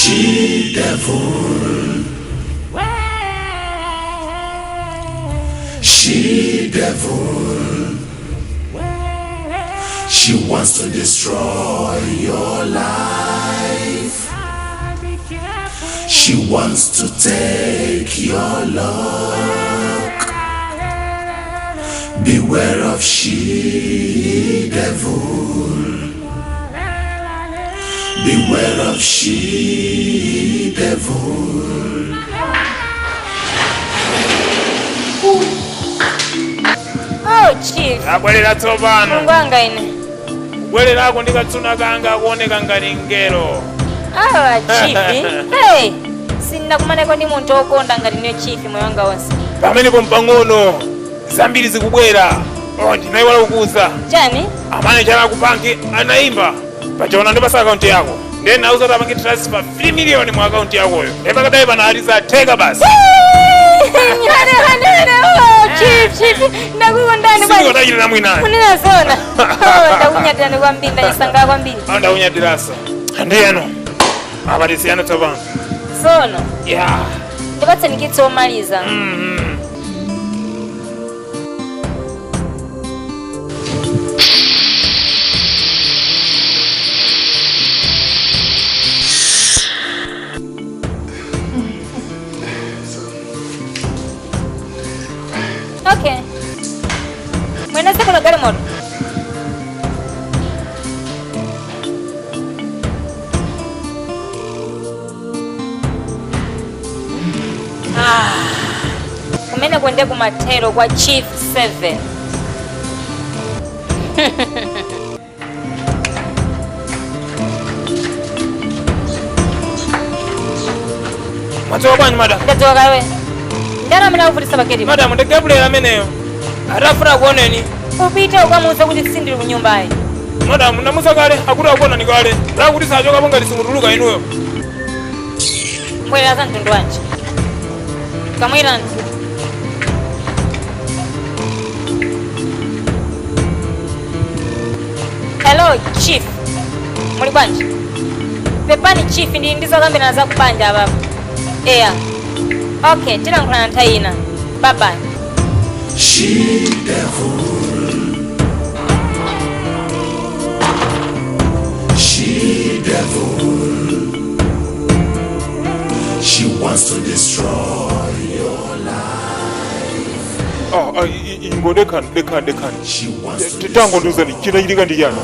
She devil. She devil. She wants to destroy your life. She wants to take your luck. Beware of she devil. Beware of she devil. Oh, chief. Abwerera tsopano. Mulungu wanga ine. Kubwererako ndi katsuna kanga akuoneka ngati mngelo. Awa, chief. Hey, sindinakumaneko ndi munthu wokonda ngati niyo chief moyo wanga wonse. Pamenepo mpang'ono zambiri zikubwera. Oh, ndinayiwala kukuza. Chani? Amane chala ku banki anayimba pachaona ndipasa akaunti yako, ndiye nauza kuti apange transfer 3 million mu akaunti yakoyo, ndiye pakadai pano atizatheka basi. Hane, hane, hane. Oh, chief, chief. Ndakukondani bwana. Sindikotachitira mwinayo. Kunena zona. Oh, ndakunyatirani kwambiri, ndachisangalala kwambiri. Andaunyatiranso ndiyeno apatisiyana tsopano. Sono, ya. Ndipatseni kitsi womaliza. Okay. Mwene kuno galimoto. Ah, kumene kwende kumathero kwa Chief 7. Mwadzuka bwanji, madam? Ndadzuka kawe. Ndani amene akuvutitsa paketi? Madam, ndi Gabriel ameneyo, atafuna kuoneni. Upite ukamuuza kuti sindili ku nyumbayi. Madam, ndamuuza kale, akuti akuonani kale, lakuti sachokapo ngati simutuluka inuyo. Mbwerera za mtundu wanji? Kamwirani. Hello, chief. Muli bwanji? Pepani chief, ndili ndizokambirana za kubanja apapo. Eya. Okay, tilankhulana nthawi ina. Bye bye. She devil. She devil. She wants to destroy your life. Ah, ah, ingo dekani, dekani, dekani. She wants to Tangondiuzani, chinachitika ndi chani?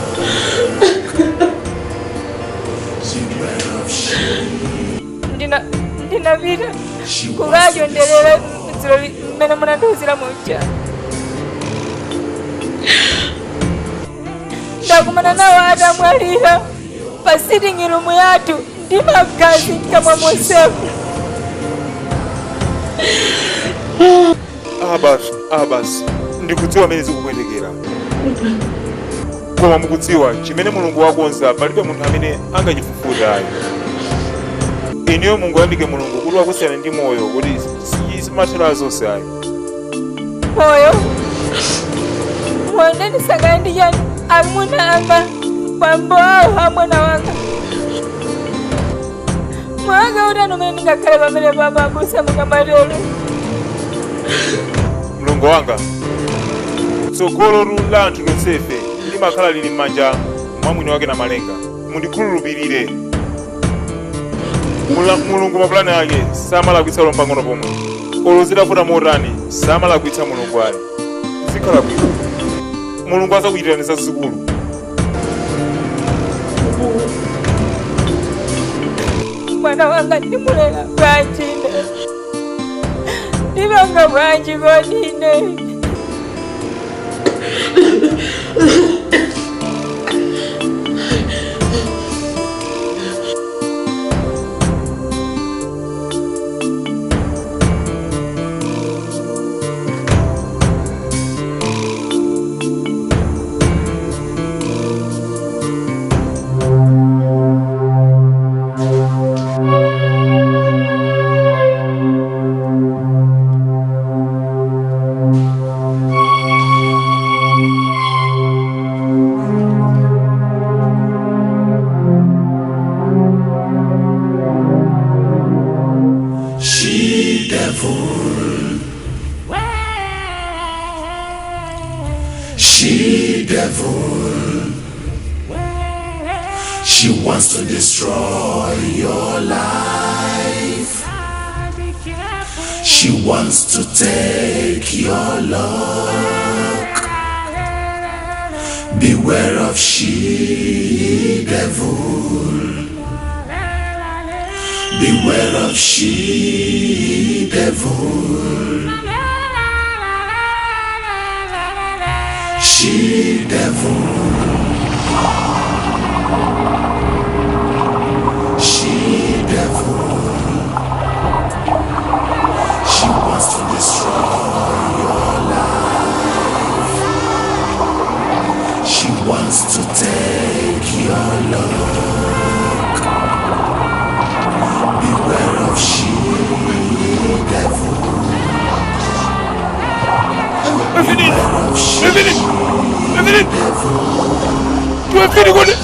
Beware of she. Ndinapita She wants to kukachonderera dzulo mmene munandiuzira muja. Ndakumana nawo atamwalira pa sitting room yathu ndi magazi mkamwa monsepo. Ah, basi, ah, basi, ndikudziwa amene zikupwetekera, koma mukudziwa chimene Mulungu wakonza palibe munthu amene angachifufuta ayi. Inuyo mungayamike Mulungu kuti wakusiyana ndi moyo, kuti simathero zonse ayi. Moyo, moyo ndandisangana ndi chani? Amuna anga, bambo awo amwana wanga, mwanga utani umene ndingakhale pamene papa abusa mukamatero? Mlongo wanga, tsogolo la anthu tonsefe limakhala lili m'manja mwa mwini wake na malenga. Mundikhululupirire. Mulungu mapulani ake samalakwitsa pang'ono pomwe. Olo zitavuta motani, samalakwitsa Mulungu ayi. Zikhala bwino, Mulungu azakuchitirani zazikulu. Mwana wanga ndimulera bwanji ine? Ndipanga bwanji kodi ine? devil. She devil. She wants to destroy your life. She wants to take your luck. Beware of she devil. Beware of she devil. She devil. She devil. She wants to destroy your life. She wants to take your luck. Beware of she devil. Evelyn! Beware of she Evelyn! Evelyn! devil. Evelyn, kodi?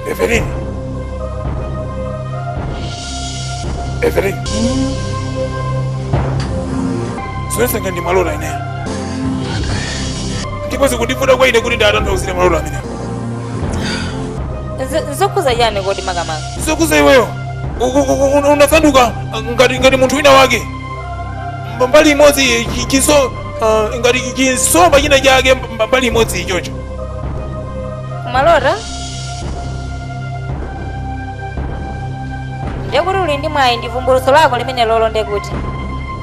Evelyn! Evelyn! Zoyesanga ndi maloto ineyo. Ndipo zikundivuta kwa ine kuti ndatanthauzire maloto amene. Zokhuza chani kodi makamaka? Zokhuza iweyo. Unasanduka ngati munthu wina wake. Mbali imodzi chiso ngati chinsomba china chake mbali imodzi ichocho. Kumalota? Ndekuti uli ndi mwayi ndi vumbulutso lako limene lolo ndekuti.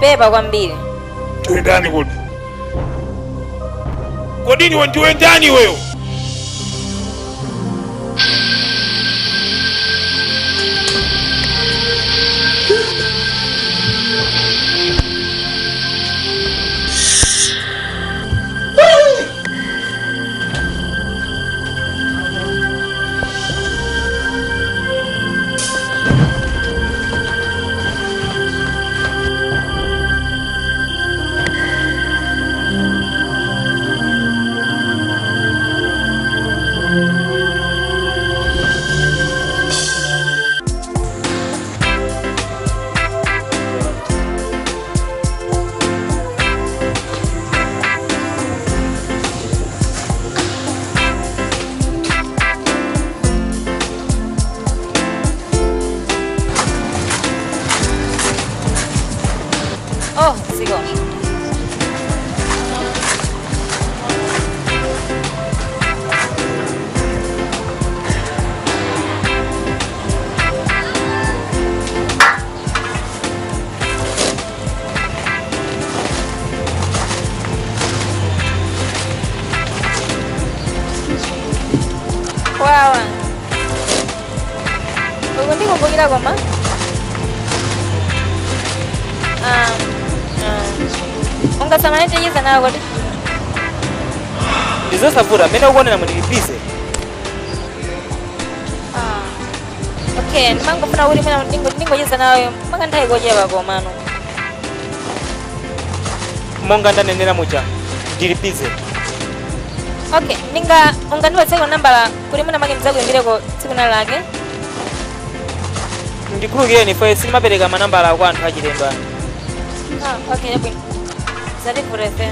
Pepa kwambiri. Ndiwe ndani kodi? Kodi ndiwe ndiwe ndani iweyo? Oh, ziko. Wawa. Ukundikumbukira koma? Ah, ah. Ungasamane tiyiza nawo kodi? Ndizosavuta mmene ukuonera mundilipize. Ah. Okay, ndimangofuna kuti mwina ndingocheza nawe makanthawi kochepa komano. Monga ndanenera muja, ndilipize. Okay, ndinga ungandipatseko nambala kuti mwina make ndidzakuyimbireko tsiku lina lake. Ndikhululukireni ife sitimapereka manambala kwa anthu achilendo. Ah, okay, bwino. Zativuta ife.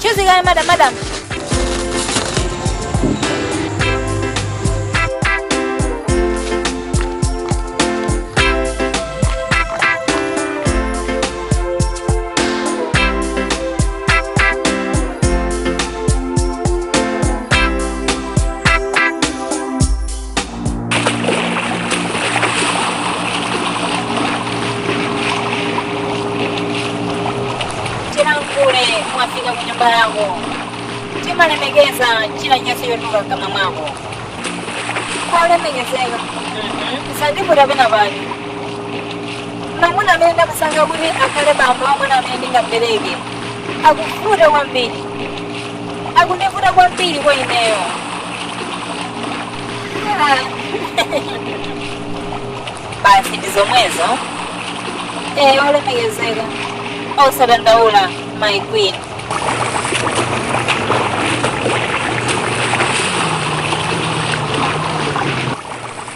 Chuzi kaya madam, madam. Chilankule mwafika ku nyumba yako. Timalemekeza china chonse chotuluka mkamwa mwako. Olemekezeka, sandivuta pena pake. Mamuna amene ndamusankha kuti akhale bambo wa mwana amene ndingamubereke akuvuta kwambiri, akundivuta kwambiri kwa ineyo. Ah. Basi ndi zomwezo. Eh, olemekezeka, osadandaula, my queen.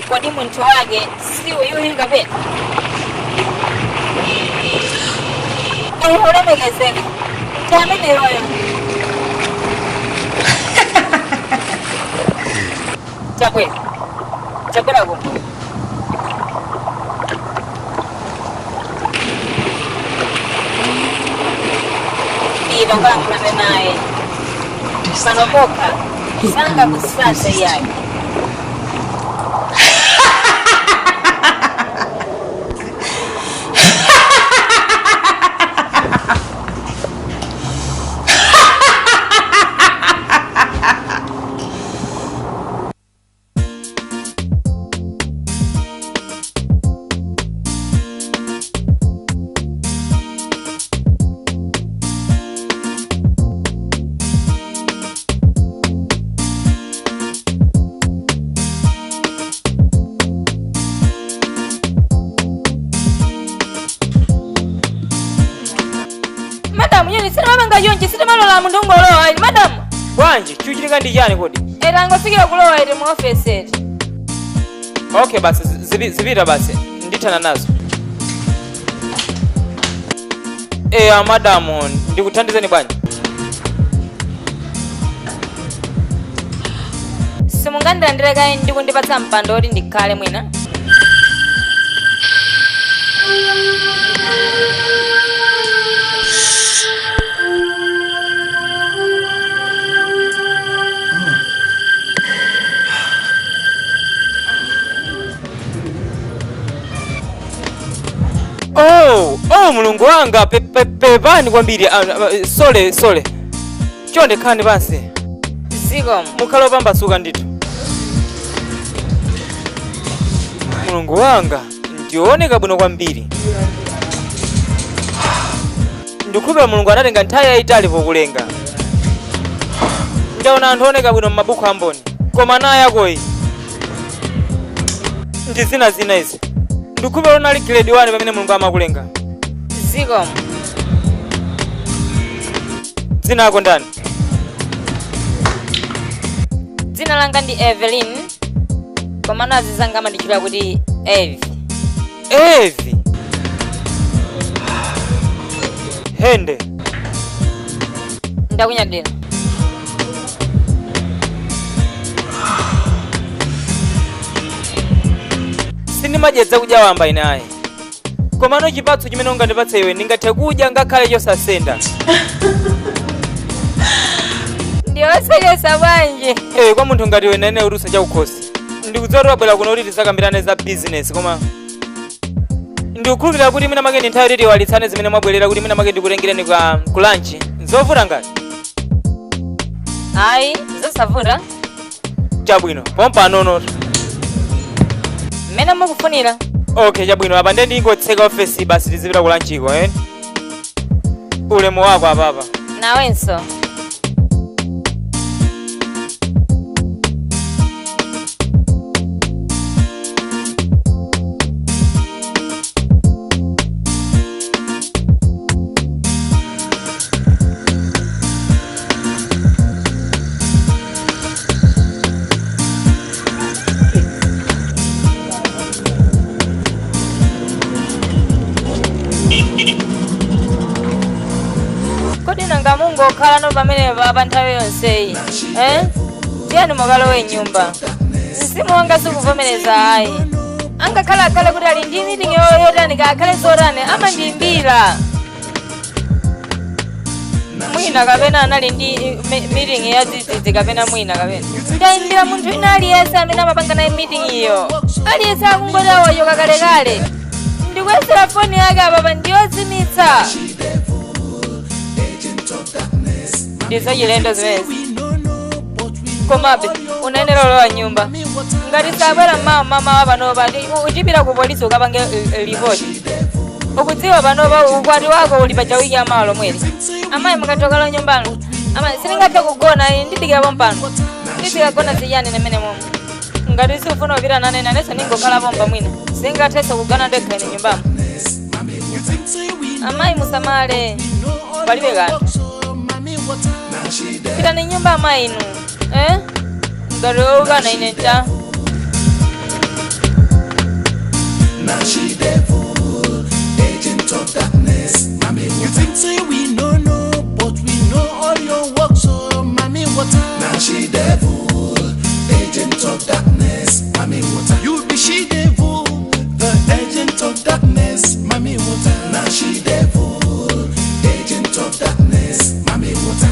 Kodi munthu wake si uyuyu kapena? Eh, olemekezeka, ndi ameneyoyo. Chabwera, chabwera kuno. Ino kalankhulane naye pano pokha, sanga kusasa iyayo. Madamu, yeni sitimapanga chonchi, sitimalola munthu ungolowa, madamu. Bwanji, chikuchitika ndi chani kodi? Era angofikira kulowa iti mu ofesi eti. Okay, basi zipita basi, ndithana nazo. Eya madamu, ndikuthandizeni bwanji? Simungandilandire kayi ndi kundipatsa mpando woti ndikhale mwina? Oh, mulungu wanga, pepani kwambiri. Sorry, sorry, chonde khalani pansi. Zikomo. Mukhale opambasuka ndithu. Mulungu wanga, ndioneka bwino kwambiri. Ndikukhulupirira Mulungu anatenga nthawi yayitali pokulenga. Ndaona anthu ooneka bwino m'mabuku amboni, koma ana yakoyi ndi zina zina izi. Ndikukhulupirira unali grade 1 pamene Mulungu amakulenga. Zikomo. Dzina lako ndani? Dzina langa ndi Evelyn, komano azizanga amanditchula kuti Evi. Evi hende. Ndakunyadira. Sindimadyetsa kudya wamba ine ayi, komano chipatso chimene ungandipatse iwe ndingathe kudya ngakhale chosasenda. Ndiyosekesa bwanji? Eh, kwa munthu ngati iwe nene urusa chakukhosi. Ndikudziwa kuti wabwera kuno kuti tizakambirane za business, koma ndikukhulupirira kuti mwina make ndi nthawi yoti tiwalitsane zimene mwabwerera, kuti mwina make ndikutengereni kwa ku lunch. Nzovuta ngati? Ayi, zosavuta. Chabwino, pompanonoto. Mmene mukufunira. Okay, chabwino, apa ndiye ndingotseka ofesi basi, tizipita ku lunchiko. Eh, ulemu wako apapa. Nawenso. Kodi nanga mungokhala no pamene pa nthawi yonseyi, eh? Tiyeni mukalowe nyumba. Mzimu wanga sikuvomereza ayi. Angakhala akhale kuti ali ndi meeting yotani, kakhale zotani, amandiyimbira. Mwina kapena anali ndi meeting ya dzidzidzi, kapena mwina kapena ndayimbira munthu wina aliyense amene amapanga naye meeting iyo, aliyense akungoti awachoka kalekale. Ndikuyesera foni yake apapa ndiyozimitsa. Ndi zachilendo zimenezi. Komabe unayenera ulowa nyumba. Ngati sabwera mmawa mamawa panopa, uchipita ku polisi ukapange ripoti. Ukudziwa panopa ukwati wako uli paja wiki yamawa lomweli. Amayi, mukatokala nyumbano. Amayi, sindingathe kugona ine, ndidikirapo mpano. Ndizikagona ziyani nemene momwe? Ngati sifuna kupita nane, nanenso ningokhalapo pamwina. Singathenso kugona ndekha ine nyumbamo. Amayi, musamale, palibe kanthu. Pitani nyumba amayi inu, eh? Ngati wokana ine ta. Now she devil, agent of darkness, mommy You water. think say we no know, but we know all your works, oh, mommy water. Now she devil, agent of darkness, mommy water. You be she devil, the agent of darkness, mommy water. Now she devil, agent of darkness, mommy water.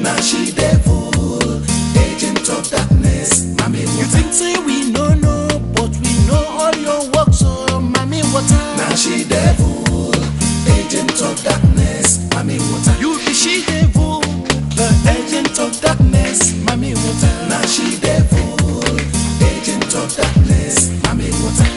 Now she devil, agent of darkness, mommy You water. think say we no know, but we know all your works, oh, mommy water. Now she devil, agent of darkness, mommy water. You be she devil, the agent of darkness, mommy water. Now she devil, agent of darkness, mommy water.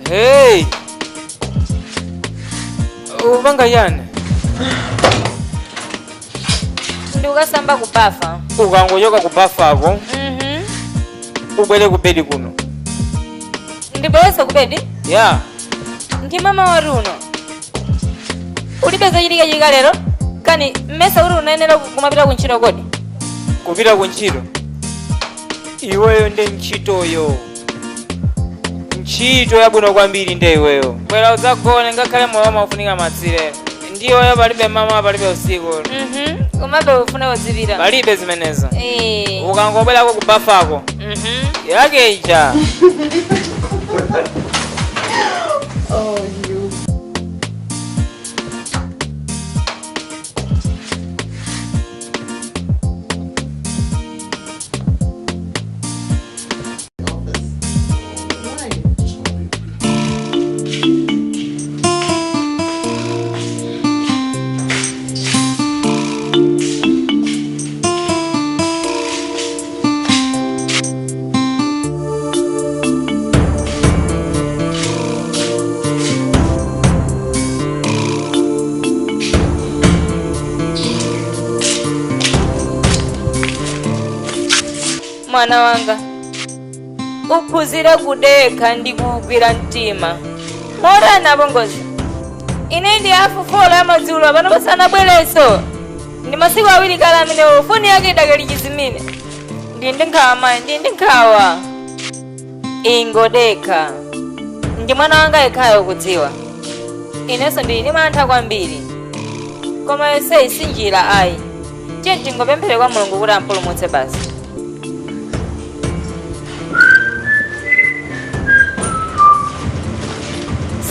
Hey, upanga chani? Ndikukasamba kubafa. Ukangochoka kubafako, ubwere ku bedi kuno. Ndibwereso ku bedi? Ya. Ndi mama wati uno ulibe zochitika chitika lero kani? Mmesa kuti unayenera kumapita kuntchito kodi? Kupita kuntchito? Iweyo nde ntchitoyo, ntchito yabwino kwambiri nde iweyo. Bwera udzagone, ngakhale moyo maufunika matsire. Ndiyoyo palibe mama, palibe usiku. Komabe ufuna kuzipita. Palibe zimenezo. Eh. Ukangobwerako kubafako, yake ija. Oh, you. Office. Why? Mwana wanga, uphunzire kudekha ndi kugwira mtima. Motani apongozi? Ine ndi 4:30 ya madzulo pano, pasanabwerenso. Ndi masiku 2 kale amenewo, foni yake idakali chizimire. Ndi ndi nkhawa mayi, ndi ndi nkhawa. Ingodekha, ndi mwana wanga yekhayo kudziwa. Inenso ndili ndi mantha kwambiri, koma yonseyi si njira ayi. Tiye tingopemphere kwa Mulungu kuti ampulumutse basi.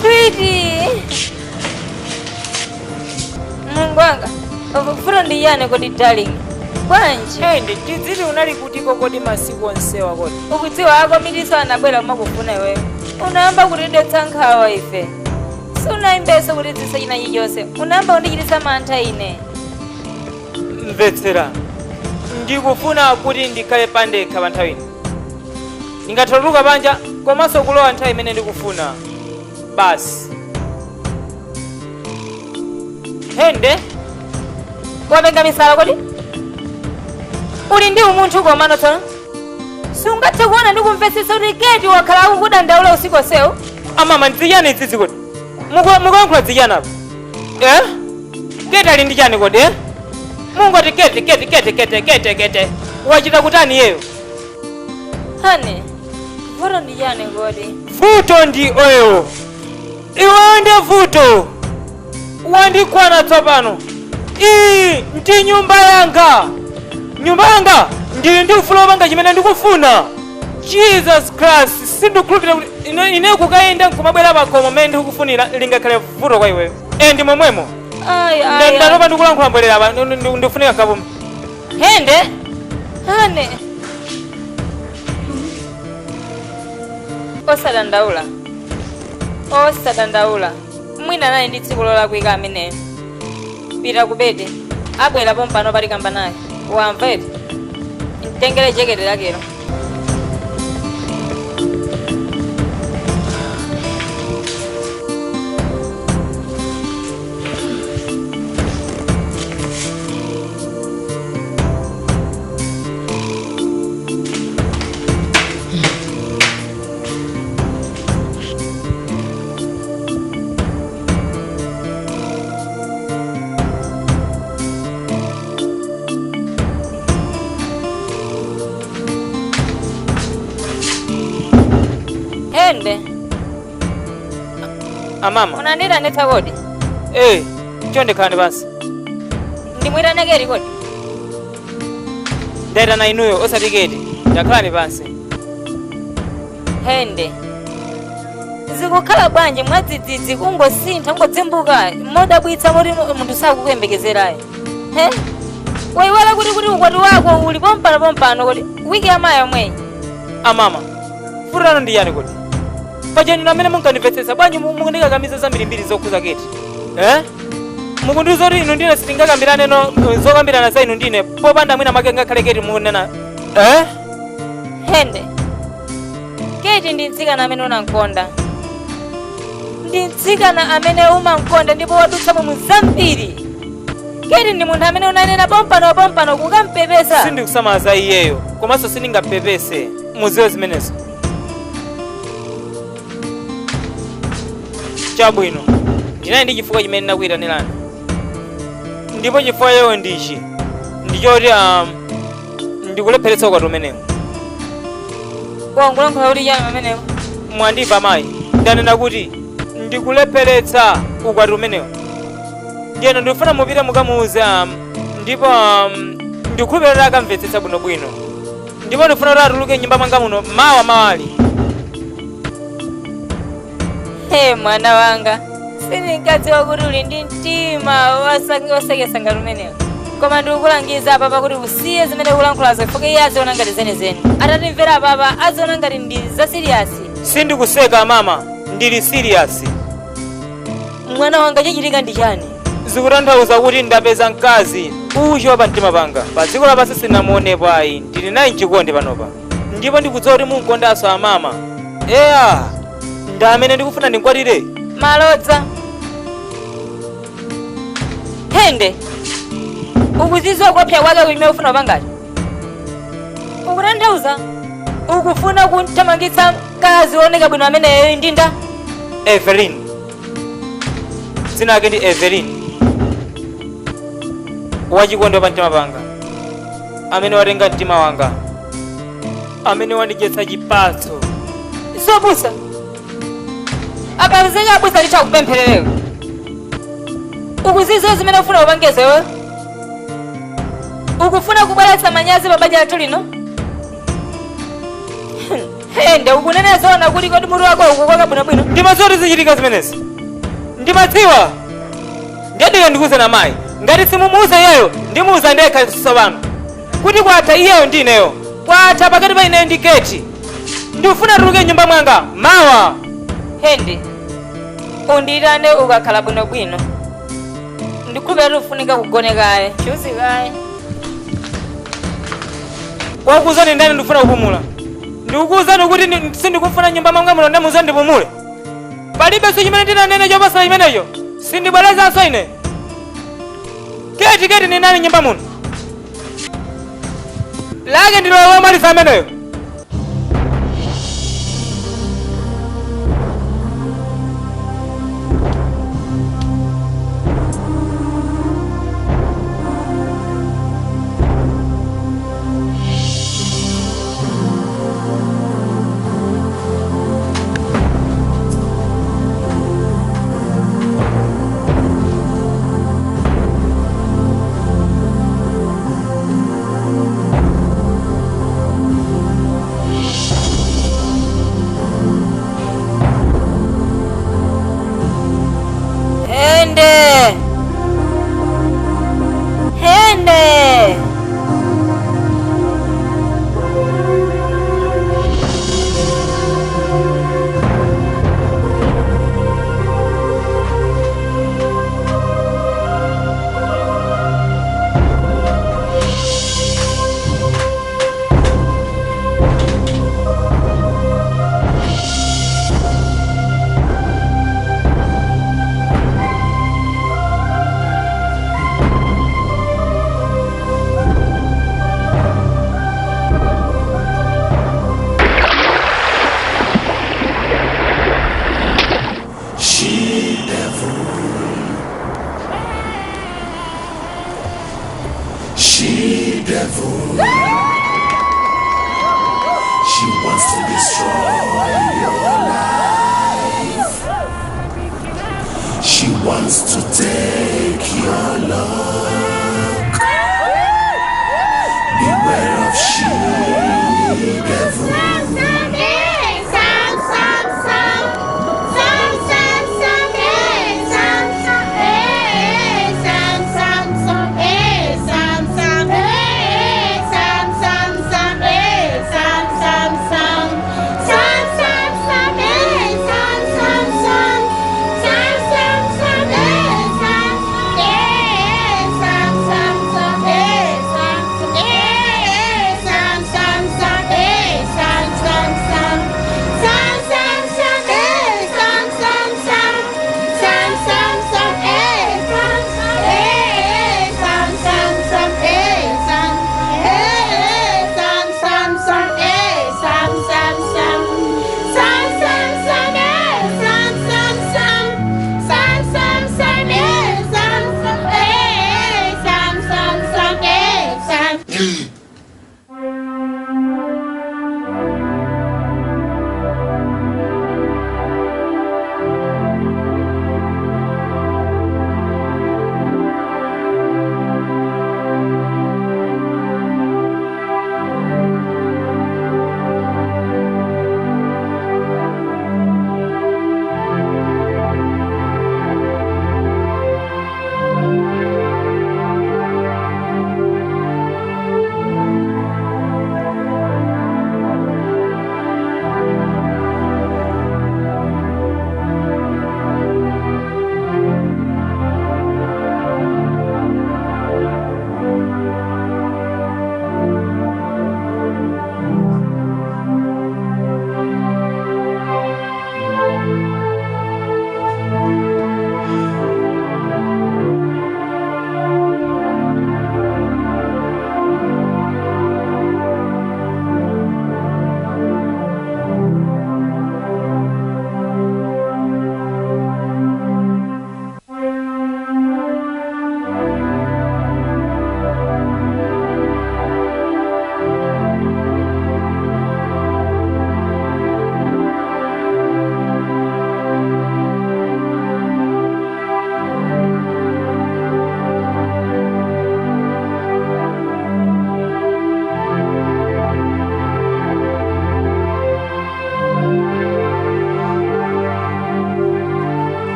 Sweetie, Mulungu wanga, vuto ndi yani kodi darling? Bwanji? Hey, ndi tiziti unali kutiko kodi masiku onsewa kodi? Ukudziwa akomitiso anabwera kumakufuna iweyo. Unayamba kutidetsa nkhawa ife. Sunayimbenso kutidzisa china chilichonse. Unayamba kundichititsa mantha ine. Mvetsera, ndikufuna kuti ndikhale pandekha pa nthawi ino. Ndingathe panja komanso kulowa nthawi imene ndikufuna basi. Hende. Wapenga misala kodi? Uli ndi umunthu komano tsono sungathe kuona ndi kumvetsetsa kuti Keti wakhala akukudandaula usiku onsewu? Amama, ndizichani izizi kodi? Mukuyankhula zichani apa, eh? Kete ali ndi chani kodi, eh? Mungoti Kete, Kete, Kete, Kete, Kete, Kete, wachita kutani iyeyo? Honey, vuto ndi chani kodi? Vuto ndi oyo, iweyo ndi vuto. Wandikwana tsopano. Iyi ndi nyumba yanga, nyumba yanga, ndili ndi ufulu wopanga chimene ndikufuna. Jesus Christ, sindikukhulupirira kuti ine kukayenda nkumabwera pakhomo mmene ndikufunira lingakhale vuto kwa iweyo. E, ndi momwemo. Ayi, ayi. Ndatopa ndikulankhula mbwerera apa, ndikufunika kapume. Hende, honey. Osadandaula, osadandaula, mwina naye ndi tsiku lolakwika ameneyo. Pita ku bedi, abwera pompano palikamba naye. Wamva eti? Mtengere jekete lakelo. Hende. Amama. Unandiranetsa kodi? Chonde khalani pansi. Ndimuyitane Keti kodi? Ndayitana inuyo osati Keti. Ndakhalani pansi. Hende. Zikukhala bwanji mwadzidzidzi kungosintha kungodzimbuka modabwitsa moti munthu sakukuyembekezerayo. He? Wayiwala kuti ukwati wako uli pompano pompano kodi wiki yamayi yomweyi. Amama, futano ndi yani kodi? Pachani amene munkandimvetsetsa bwanji mukundikakamiza zambirimbiri zokhuza Keti. Mukundiuza kuti inu ndine sitingakambirane no zokambirana za inu ndine popanda mwina mwake ngakhale Keti munena. Hende. Keti ndi mtsikana amene unamkonda. Ndi mtsikana amene umamkonda ndipo wadutsa mu zambiri. Keti ndi munthu amene unanena pompano pompano kukampepesa. Sindikusamala za iyeyo, komanso sindingapepese. Muziwe zimenezo. Chabwino, ndinali ndi chifukwa chimene ndakuyitanirani. Ndipo chifukwa yewo ndichi ndichoti ndikulepheretsa ukwati umenewu. Wangulankhula kuti chani pamenepo? Mwandimva mayi, ndanena kuti ndikulepheretsa ukwati umenewu. Ndiyeno ndikufuna mupite mukamuuze ndipo ndikukhulupirira akamvetsetsa bwinobwino. Ndipo ndikufuna kuti atuluke nyumba mwanga muno mawa mawali. He mwana wanga, sindinkadziwa kuti uli ndi mtima wosekesa ngati umenewu. Koma ndikukulangiza apapa kuti usiye zimene ukulankhulazo chifukwa iye aziona ngati zenizeni. Atatimvera apapa aziona ngati ndi za serious. Sindikuseka mama, ndili serious. Mwana wanga chachitika ndi chani? Zikutanthauza kuti ndapeza mkazi uchi wa pamtima panga. Pa dziko lapansi sindinamuonepo ayi, ndili naye mchikondi panopa. Ndipo ndikudziwa kuti munkondanso amama. Eya, ndi amene ndikufuna ndinkwatire. Malodza. Hende. Ukuzidziwa kuopsa kwake kumene ufuna kupangacho. Ukutanthauza ukufuna kunthamangitsa mkazi wooneka bwino ameneyo ndi nda? Evelyn. Dzina lake ndi Evelyn. Wachikondi wa pamtima panga, amene watenga mtima wanga, amene wandidyetsa chipatso. Zopusa. Akazeka abusa litha kupemphererewe. Ukuzidziwa zimene ufuna kupangezo iwe? Ukufuna kubweretsa manyazi pa banja lathu lino? Hende, ukunena zoona kuti kodi mutu wako ukukoka bwinobwino? Ndimadziwa kuti zichitika zimenezi. Ndimadziwa. Ndiyadika ndikuuze na mayi. Ngati simumuuza iyeyo, ndimuuza ndekha tsopano. Kuti kwatha iyeyo ndi ineyo. Kwatha pakati pa ineyo ndi Keti. Ndikufuna atuluke nyumba mwanga mawa. Hende, undiyitane ukakhala bwinobwino. Ndikhulupirira kuti ufunika kugonekaye. Chuzikaye. Wakuuzani ndani ndikufuna kupumula? Ndikukuuzani kuti sindikufuna nyumba mwanga muno ndamuuza ndipumule. Palibenso chimene ndinanene choposa chimenecho. Sindibwerezanso ine. Keti Keti ni nani nyumba muno? Lake ndilo lomaliza ameneyo. destroy your life. She wants to take your luck. Beware of she devil.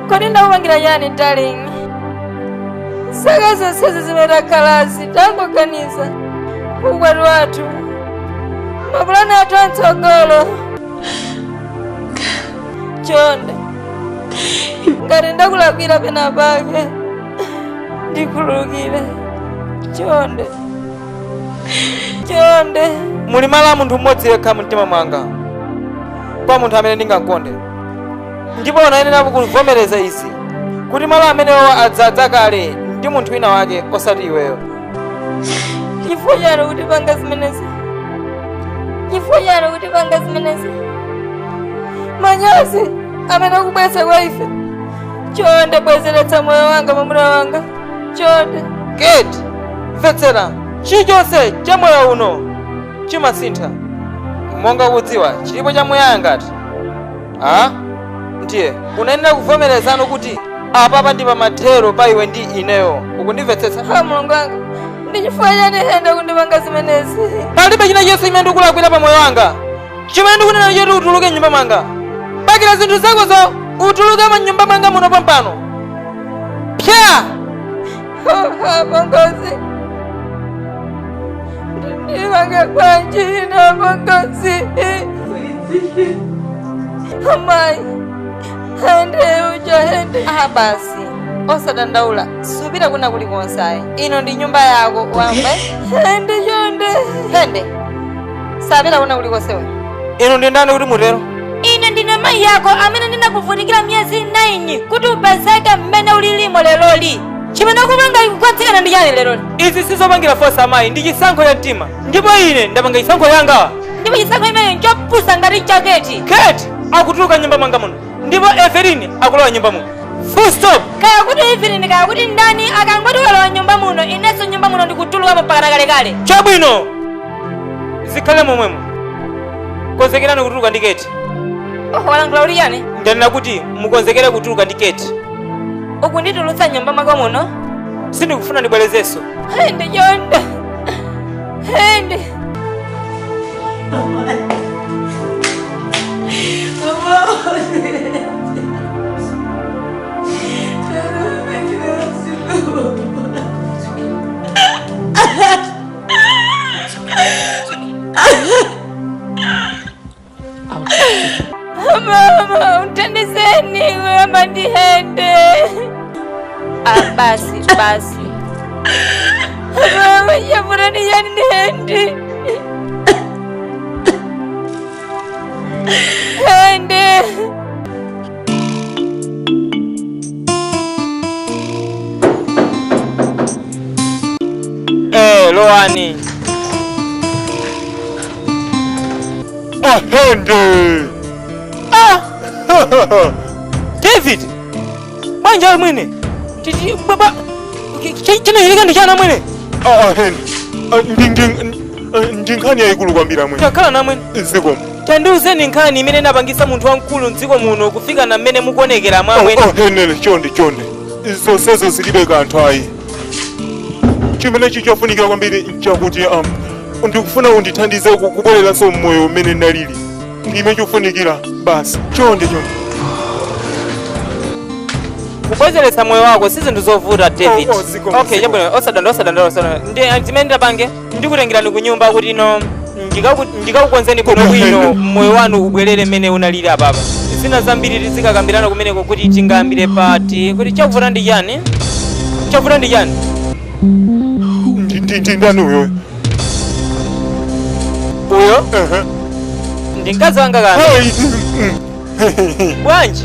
Kodi ndakupangira chani darling? Zaka zonsezi zimene takhalazi tangoganiza ukwati wathu, mapulani athu amtsogolo. Chonde, ngati ndakulakwira pena pake ndikhululukire. Chonde, chonde. Muli malo a munthu mmodzi yekha mumtima mwanga, kwa munthu amene ndingakonde, ndipo unayenera kuvomereza izi kuti malo amenewo adzadza kale ndi munthu wina wake osati iweyo. Chifukwa chani kuti panga zimenezi? Chifukwa chani kuti panga zimenezi? Manyazi amene akubweza kwa ife. Chonde bwezeretsa moyo wanga, mwamuna wanga. Chonde. Kate, mvetsera, chilichonse cha moyo uno chimasintha. Monga kudziwa chilipo chamuyaya ngati ndiye unayenera kuvomerezano kuti apapa ndi pamathero pa iwe ndi ineyo. Ukundimvetsetsa? Ha, Mulungu wanga, ndi chifukwa chani hende kundipanga zimenezi? Palibe china chonse chimene ndikulakwira pa moyo wanga. Chimene ndikunena choti utuluke m'nyumba mwanga, pakira zinthu zakozo, utuluke mnyumba mwanga muno pompano. Pya! Pongozi, ndipange bwanji ine pongozi? Amayi, hende uja hende. Ah, basi osadandaula, supita kuna kulikonse ayi. Ino ndi nyumba yako wamve. Hende chonde, hende sapita kuna kulikonsewe. Inu ndi ndani kuti mutero? Ine ndine mayi yako amene ndinakuvutikira miyezi 9 kuti upezeke mmene ulilimo leloli. Chimene ukupanga ikukwatsika ndi chani leloli? Izi sizopangira force amayi, ndi chisankho cha mtima, ndipo ine ndapanga chisankho yanga. Ndipo chisankho imeneyo nchopusa ngati chaketi. Kate akutuluka nyumba mwanga muno ndipo Evelyn akulowa nyumba muno. Full stop. Kaya kuti Evelyn, kaya kuti ndani, akangoti walowa nyumba muno, inenso nyumba muno ndikutulukamo mpaka kalekale. Chabwino, zikhale momwemo. Konzekerani kutuluka ndi Kate. Oh, walankhula kuti chani? Ndanena kuti mukonzekere kutuluka ndi Kate. Ukunditulutsa nyumba mwako muno? Sindikufuna ndibwerezenso. Hende chonde, hende. Mama, uthandizeni kuyamba ndihende. Ah, basi basi. Mama, yavurani yani ndihende. Hende. Lowani. Ahende. Ah! David! Bwanja we mwene. Baba chinachitika ndi chani mwene. Ahende. Ndi nkhani yayikulu kwambiri amwene. Takhala namwene. Zikomo. Tandiuzeni nkhani imene inapangisa munthu wamkulu mdziko muno kufika na mmene mukuonekera mwamwene. Henele, chonde chonde, zonsezo zilibe kanthu ayi. Chimene chichofunikira kwambiri nchakuti ndikufuna undithandize kubwereranso mmoyo umene ndalili. Ndime chofunikira basi. Chonde chonde. Kubwezeretsa moyo wako si zinthu zovuta, David. Oh, zikomo, Okay, zikomo. chabwino, osadanda osadanda osadanda. Ndi zimene ndapange ndikutengerani ku nyumba kuti ino ndikakukonzeni bwino bwino, moyo wanu ubwerere mmene unalili apapa. Zina zambiri tizikakambirana kumeneko kuti tingayambire pati, kuti chakuvuta ndi chani? Chakuvuta ndi chani? Ndi ndani uyo? Uyo? Ndi mkazi wanga kana. Hey. Bwanji?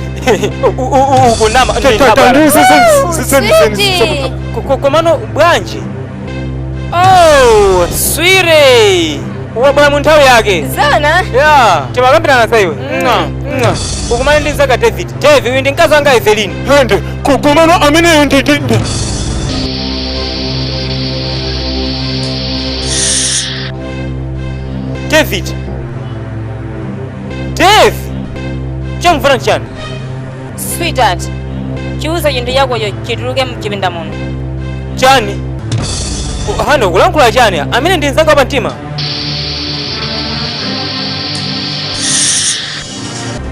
Ukunama. Sweetie. Komano bwanji? Oh, swire. Wabwera mu nthawi yake. Zana? Yeah, timakambirana za iwe. Mwa. Ukumane ndi mzanga David. David, uyu ndi mkazi wanga Evelyn. Hende, komano ameneyo ndi David. Dave. Chamvana chani? Sweetheart, chiuze chinthu chakocho chituluke mchipinda muno. Chani? Hano kulankhula chani? Amene ndi mzanga pa mtima.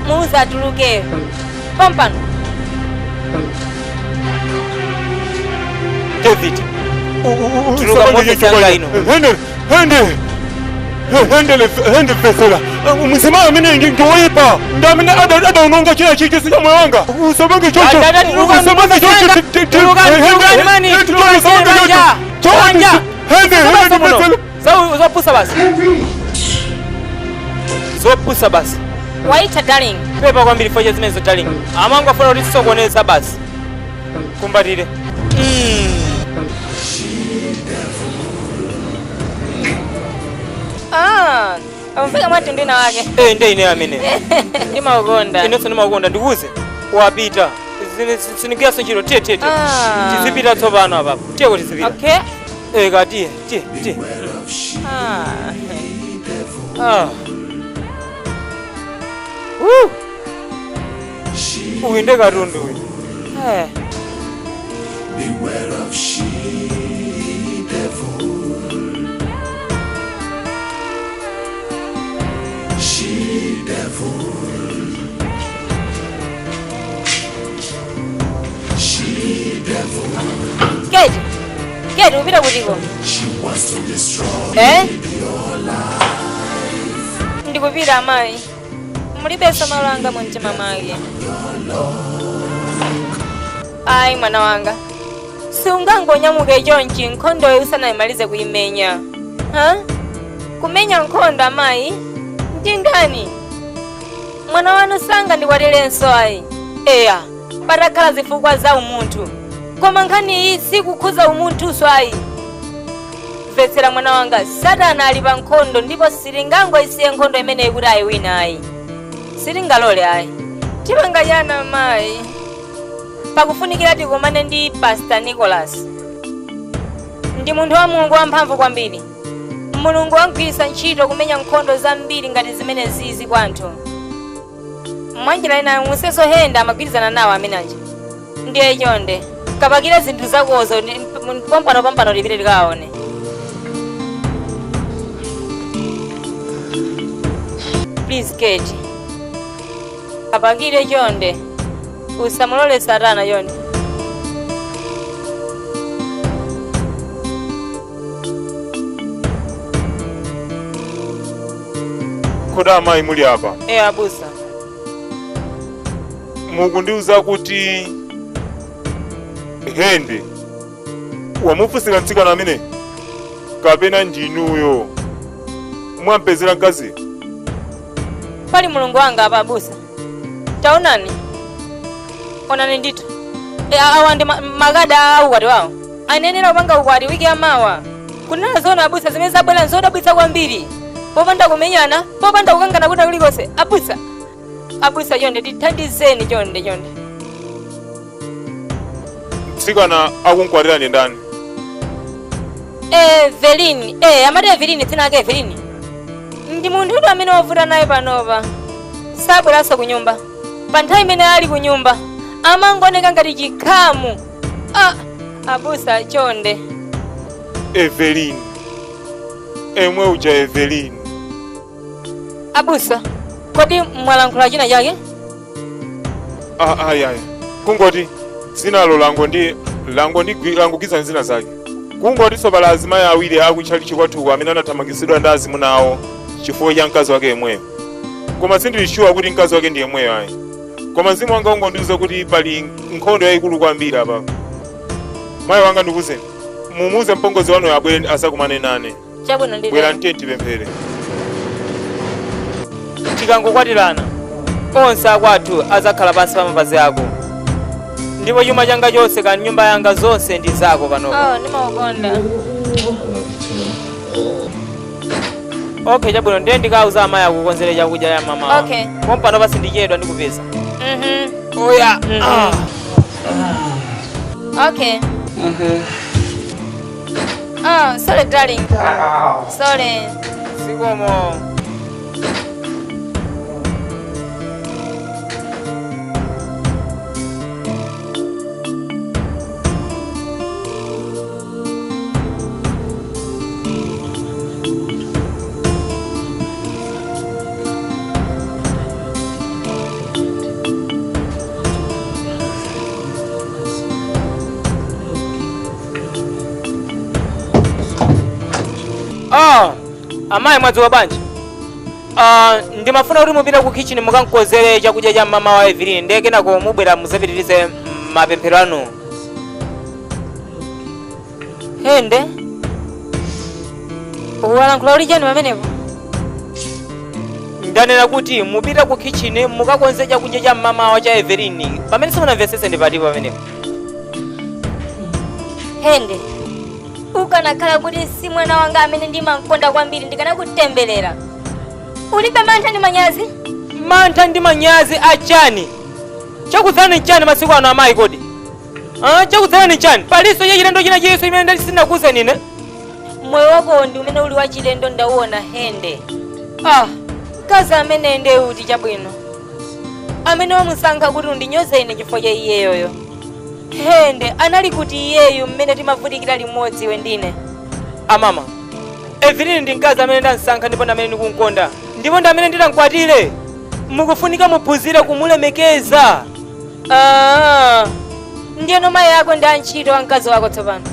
Muuze atuluke. Pompano. David. Tuluka mu office yanga ino. Hende, hende. Hende, hende fesera. Mzima amene ndi woyipa. Ndi amene adaononga china chilichonse cha moyo wanga. Usapange chocho. Usapange chocho. Tulukani mani. Tulukani banja. Banja. Hende, hende fesera. Zopusa basi. Zopusa basi. Waita darling. Pepa kwambiri foja zimenezo darling. Amangu afuna kuti tisokoneza basi. Kumbatire. Ah, amfika mwati ndina wake. Ndi ine amene. Ndimakukonda. Inenso ndimakukonda, ndikuuze. Wapita. Sinigwiranso ntchito. Tiye tiye tiye. Tizipita tsopano apapo. Tiye kuti tizipita. Okay. Ka tiye tiye tiye. Ah. Uyu ndi katundu uyu. Beware of she devil. She devil. She devil. Kate. Kate, upita kutiko. She wants to destroy your life. Ndikupita amayi. Mulibenso malo anga mu mtima mwake. Ayi mwana wanga. Sungangonyamuke chonchi nkhondoyo usanayimalize kuyimenya. Ha? Kumenya nkhondo amayi? Ndi ndani? Mwana wanu sanga ndikwatirenso ayi. Eya, patakhala zifukwa za umunthu. Koma nkhani iyi sikukhuza umunthuso ayi. Mvetsera mwana wanga, Satana ali pa nkhondo ndipo sitingangoisiye nkhondo imeneyi kuti ayiwina ayi. Sitingalole ayi. Tipanga chana mayi. Pakufunikira tikumane ndi Pastor Nicholas. Ndi munthu wa Mulungu wamphamvu kwambiri. Mulungu wamgwiritsa ntchito kumenya nkhondo zambiri ngati zimene zizi kwa anthu. Mwanjira ina museso henda amagwirizana nawo amenaja. Ndiye chonde kapakire zinthu zakozo pompano pompano tipite tikaone. Please Kate, kapakire chonde, usamulole Satana chonde. Kodi amayi muli apa? E abusa. Mukundiuza kuti Hende wamufunsira mtsikana amene kapena ndinuyo mwampezera mkazi? Pali Mulungu wanga apa abusa. Taonani, onani ndithu. Awa ndi makada a ukwati wawo. Anenera kupanga ukwati wiki yamawa. Kunena zoona abusa, zimene zabwera nzodabwitsa kwambiri. Popanda kumenyana, popanda kukangana kuna kulikonse. Abusa, abusa chonde tithandizeni chonde chonde. Mtsikana akunkwatira ndi ndani? Evelyn, amati Evelyn, dzina lake Evelyn. Ndi munthu uti amene wavuta naye panopa. Sabweranso ku nyumba. Pa nthawi imene ali ku nyumba, amangooneka ngati chikhamu. Abusa chonde. Evelyn. Emwe uja Evelyn. Abusa, kodi mwalankhula china chake? Ayi ayi. Kungoti dzinalo lango ndi langogiza zina zake. Kungoti pala azimayi awiri akutchalichi kwathuku amene anathamangitsidwa ndi azimuna awo chifukwa cha mkazi wake yemweyo. Koma sindili sure kuti mkazi wake ndi yemweyo ayi. Koma mzimu wanga ungondiuza kuti pali nkhondo yayikulu kwambiri apa. Mayi wanga, ndikuwuzeni, mumuuze mpongozi wanu abwere asakumane nane. Chabwino, nditero. Bwera ntiye tipemphere. Tikangokwatirana, onse akwathu azakhala pansi pa mapazi ako, ndipo chuma changa chonse kani nyumba yanga zonse ndi zako panopo. Oh, ndimakukonda. Okay, chabwino, ndiye ndikauza amayi akukonzere chakudya ya mama. Okay. Pompano pasi ndichedwa ndikupeza. Oya. Okay. Oh, sorry darling. Sorry. Zikomo. Ah, amayi, mwadzuka bwanji? Ah, ndimafuna kuti mupite ku kitchen mukankonzere chakudya cha mama wa Evelyn, ndiye kenako mubwera muzapitirize mapemphero anu. Hende, walankhula uli chani pamenepo? Ndanena kuti mupite ku kitchen mukakonze chakudya cha mamawa cha Evelyn. Pamene simunamvetsetse ndi patipo pamenepo? Hende, ukanakhala kuti si mwana wanga amene ndimamkonda kwambiri, ndikanakutemberera. Ulibe mantha ndi manyazi? Mantha ndi manyazi achani? Chakudzani nchani masiku ano amayi kodi? Ah, chakudzani nchani? Palinso chachilendo china chilichonse imene ndati sindinakuwuzeni ine? Moyo wako ndi umene uli wachilendo, ndauona Hende. Ah, mkazi amene nde uti chabwino amene wamusankha kuti undinyoze ine chifukwa cha iyeyoyo. Hende, anali kuti iyeyu mmene timavutikira limodzi iwe ndine? Amama, Evelyn ndi mkazi amene ndansankha ndipo ndi amene ndikunkonda ndipo ndi amene nditankwatire. Mukufunika muphunzire kumulemekeza. Ah, ndiyeno mayi ako ndi antchito wa mkazi wako tsopano.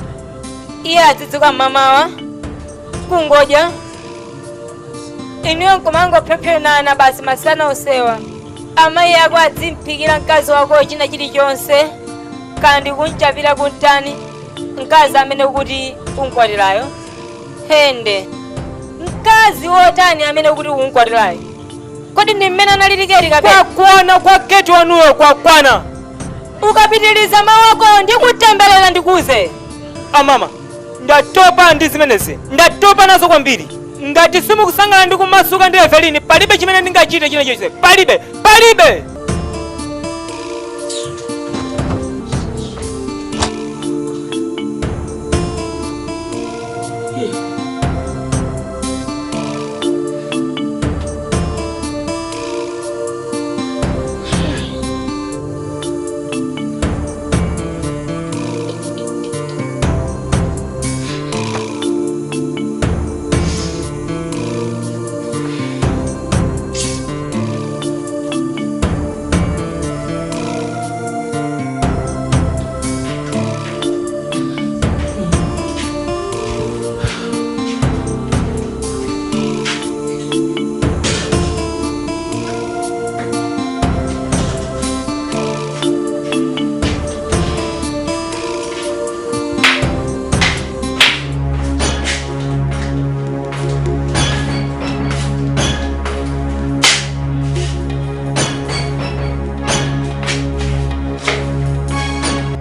Iye adzidzuka mmamawa kungodya, inuyo nkumangopyopyonana basi masana osewa. Amayi ako adzimphikira mkazi wakoyo china chilichonse, kandi kunchapira kuntani, mkazi amene ukuti unkwatirayo. Hende, mkazi wotani amene ukuti unkwatirayo? Kodi ndi mmene analili kapena? Kwakwana kwa Keti wanuyo, kwakwana. Ukapitiliza mawu ako ndikutemberera, ndikuze. Amama, Ndatopa ndi zimenezi, ndatopa nazo kwambiri. Ngati simukusangalala ndi kumasuka ndi Evelini, palibe chimene ndingachite china chonse, palibe, palibe.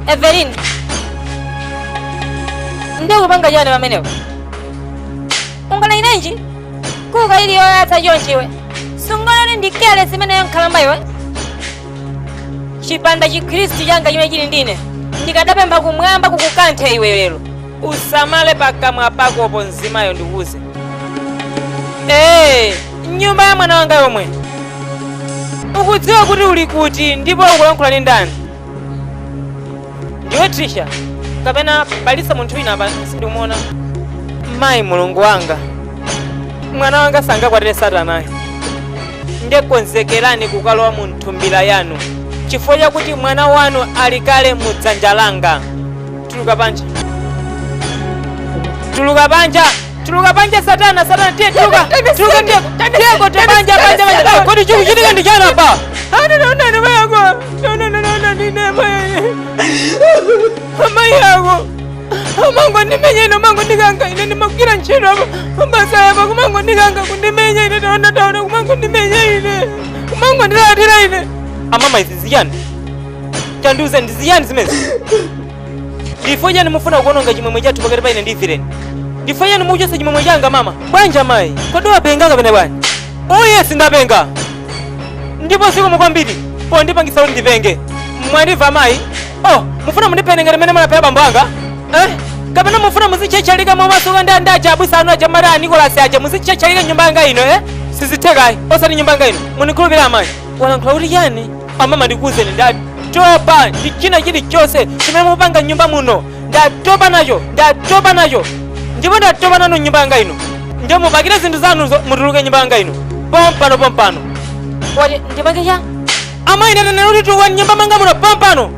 Evelyn, ndikupanga chani pamenepo? Ungana inenji kuka ili yoyatsa chonchiwe sungonani ndikele zimene yankhalamba iwe. Chipanda chikhristu changa chimene chili ndine ndikadapempha kumwamba kukukanthe iwe lero. Usamale pakamwa pakopo mzimayo, ndikuuze. Nyumba ya mwana wanga yomwe ukudziwa kuti uli kuti ndipo ukulankhula ndi ndani? Ndiwe Trisha kapena palisa munthu wina apa sindikumuona? Mayi, mulungu wanga, mwana wanga sangakwatire satanayo. Ndekonzekerani kukalowa mu nthumbira yanu chifukwa chakuti mwana wanu ali kale mu dzanja langa. Tuluka panja, tuluka panja, tuluka panja, satana, satana, tiye tuluka, tuluka, tiye, tiye kote panja, panja, panja. Kodi chikuchitika ndi chani apa? Amayi ako amango ndimenya ine, amango ndikanga ine, ndimagwira ntchito apa mabasa apa, kumango ndikanga kundimenya ine, taona taona, kumango ndimenya ine, kumango ndilalatira ine. Amama, izi ziyani? Tandiuze, ndi ziyani zimezi? Ndifo chani mufuna kuononga chimwemwe chathu pakati pa ine ndi Evelyn? Ndifo chani mukuchotsa chimwemwe changa mama? Bwanji amayi, kodi wapenga kapena bwanji? Oh yes, ndapenga, ndipo zikomo kwambiri pondipangisa kuti ndipenge. Mwandimva amayi? Oh, mufuna mundipene ngati mmene munaphera bambo anga, eh? Kapena mufuna muzitchetchalika momasuka ndi andaja abusa anu aja mari a Nikolasi aja, muzitchetchalika nyumba yanga ino, eh? Sizithekayi, osati nyumba yanga ino. Munikhulupirira amayi. Walankhula kuti chani? Amama, ndikuwuzeni, ndatopa ndi china chilichonse chimene mukupanga nyumba muno. Ndatopa nacho, ndatopa nacho, ndipo ndatopa nanu nyumba yanga ino. Ndiye mupakire zinthu zanuzo mutuluke nyumba yanga ino pompano, pompano. Wati ndipange cha? Amayi, ndanena kuti tuluka nyumba mwanga muno pompano.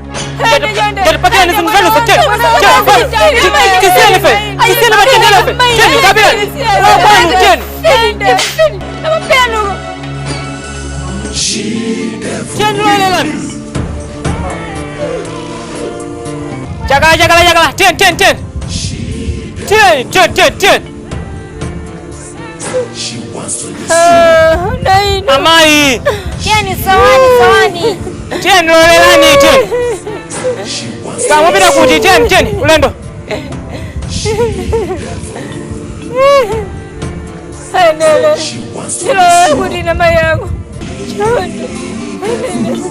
Ndatipakirani zinthu zanuzo, teni, tisiyeni fe, tisiyeni patendere fe, teni kapirani kwanu, teni, teni, loyelelani, chakala, chakala, chakala, teni, teni, teni, teni, teni, teni, teni. Amayi. Tiyeni, sawani, sawani. Teni, lolelani, teni. Kamupita kuti? Teni, teni, ulendo. Anele, chilowe kuti na mai yako chonde. Anele.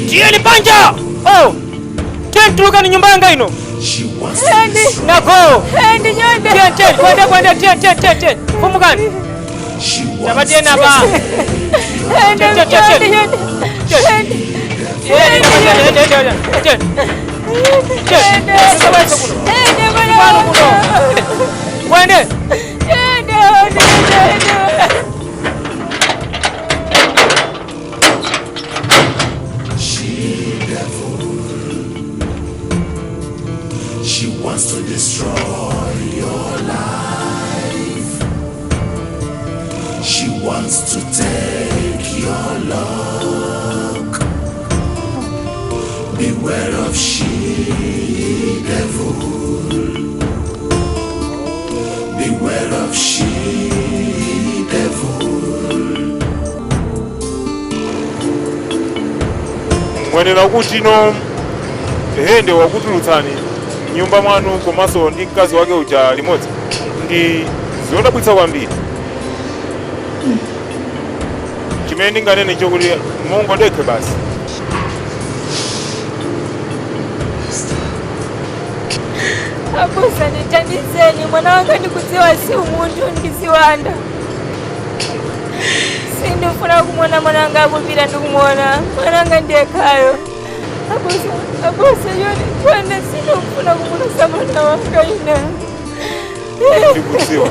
Tiyeni panja. Oh, teni, tulukani nyumba yanga ino. Nako. Endi chonde. Teni, teni, kwende, kwende, teni, teni, teni, teni, fumukani, tapatiyeni apa. Endi. Teni, teni, chonde. Teni. Chonde. Teni, teni, teni, teni, teni, teni, kuno. Endi mwana Kwanu kuno. Kwende. Chonde, chonde, chonde. She wants to destroy your life. She wants to take your luck. Beware of she devil. Beware of she devil. Mwenera kuti no hende wakutulutsani mnyumba mwanu komanso ndi mkazi wake uja limodzi ndi zodabwitsa kwambiri. Chimene ndinganene chokuti mungodekhe basi. Abusa, ndithandizeni, mwana wanga ndikudziwa si umunthu, ndiziwanda. Sindifuna kumuona mwana wanga akupita, ndikumuona mwana wanga ndiyekhayo. Abusa, abusa, yoni kwene sindikufuna kumulusa mwana wanga ine. Ndikudziwa,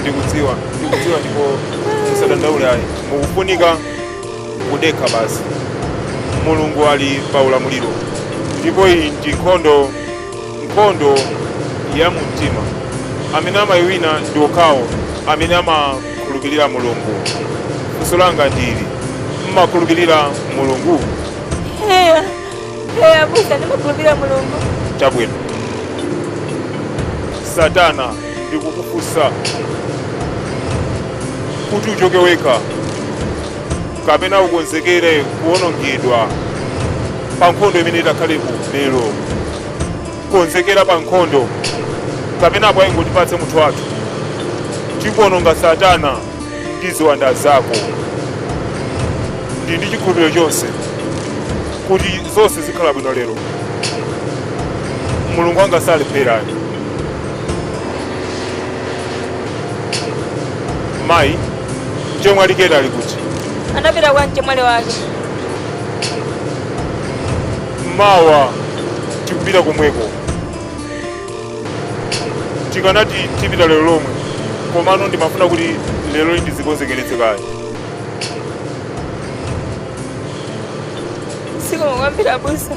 ndikudziwa, ndikudziwa, ndipo musadandaule ayi, mukufunika kudekha basi. Mulungu ali pa ulamuliro, ndipo iyi ndi nkhondo, nkhondo ya mumtima. Amene amayiwina ndi okhawo amene amakhulupirira Mulungu. Funso langa ndili, mmakhulupirira Mulungu? Eya, eya, abusa, ndimakhulupirira Mulungu. Chabwino. Satana, ndikukufunsa kuti uchoke wekha kapena ukonzekere kuwonongedwa pa nkhondo imene itakhalepo lero. Konzekera pa nkhondo kapena apo ayingotipatse munthu wathu, tikuwononga Satana ndi ziwanda zako. Ndi ndi chikhulupiriro chonse kuti zonse zikhala bwino lero. Mulungu wanga salepherani. Mayi, mchemwali aliketa ali kuti? Anapita kwa mchemwali wake. Mawa tikupita komweko. Tikanati tipita lero lomwe, komano ndimafuna kuti lero ndizikonzekeretse kaye. Zikomo kwambiri, abusa.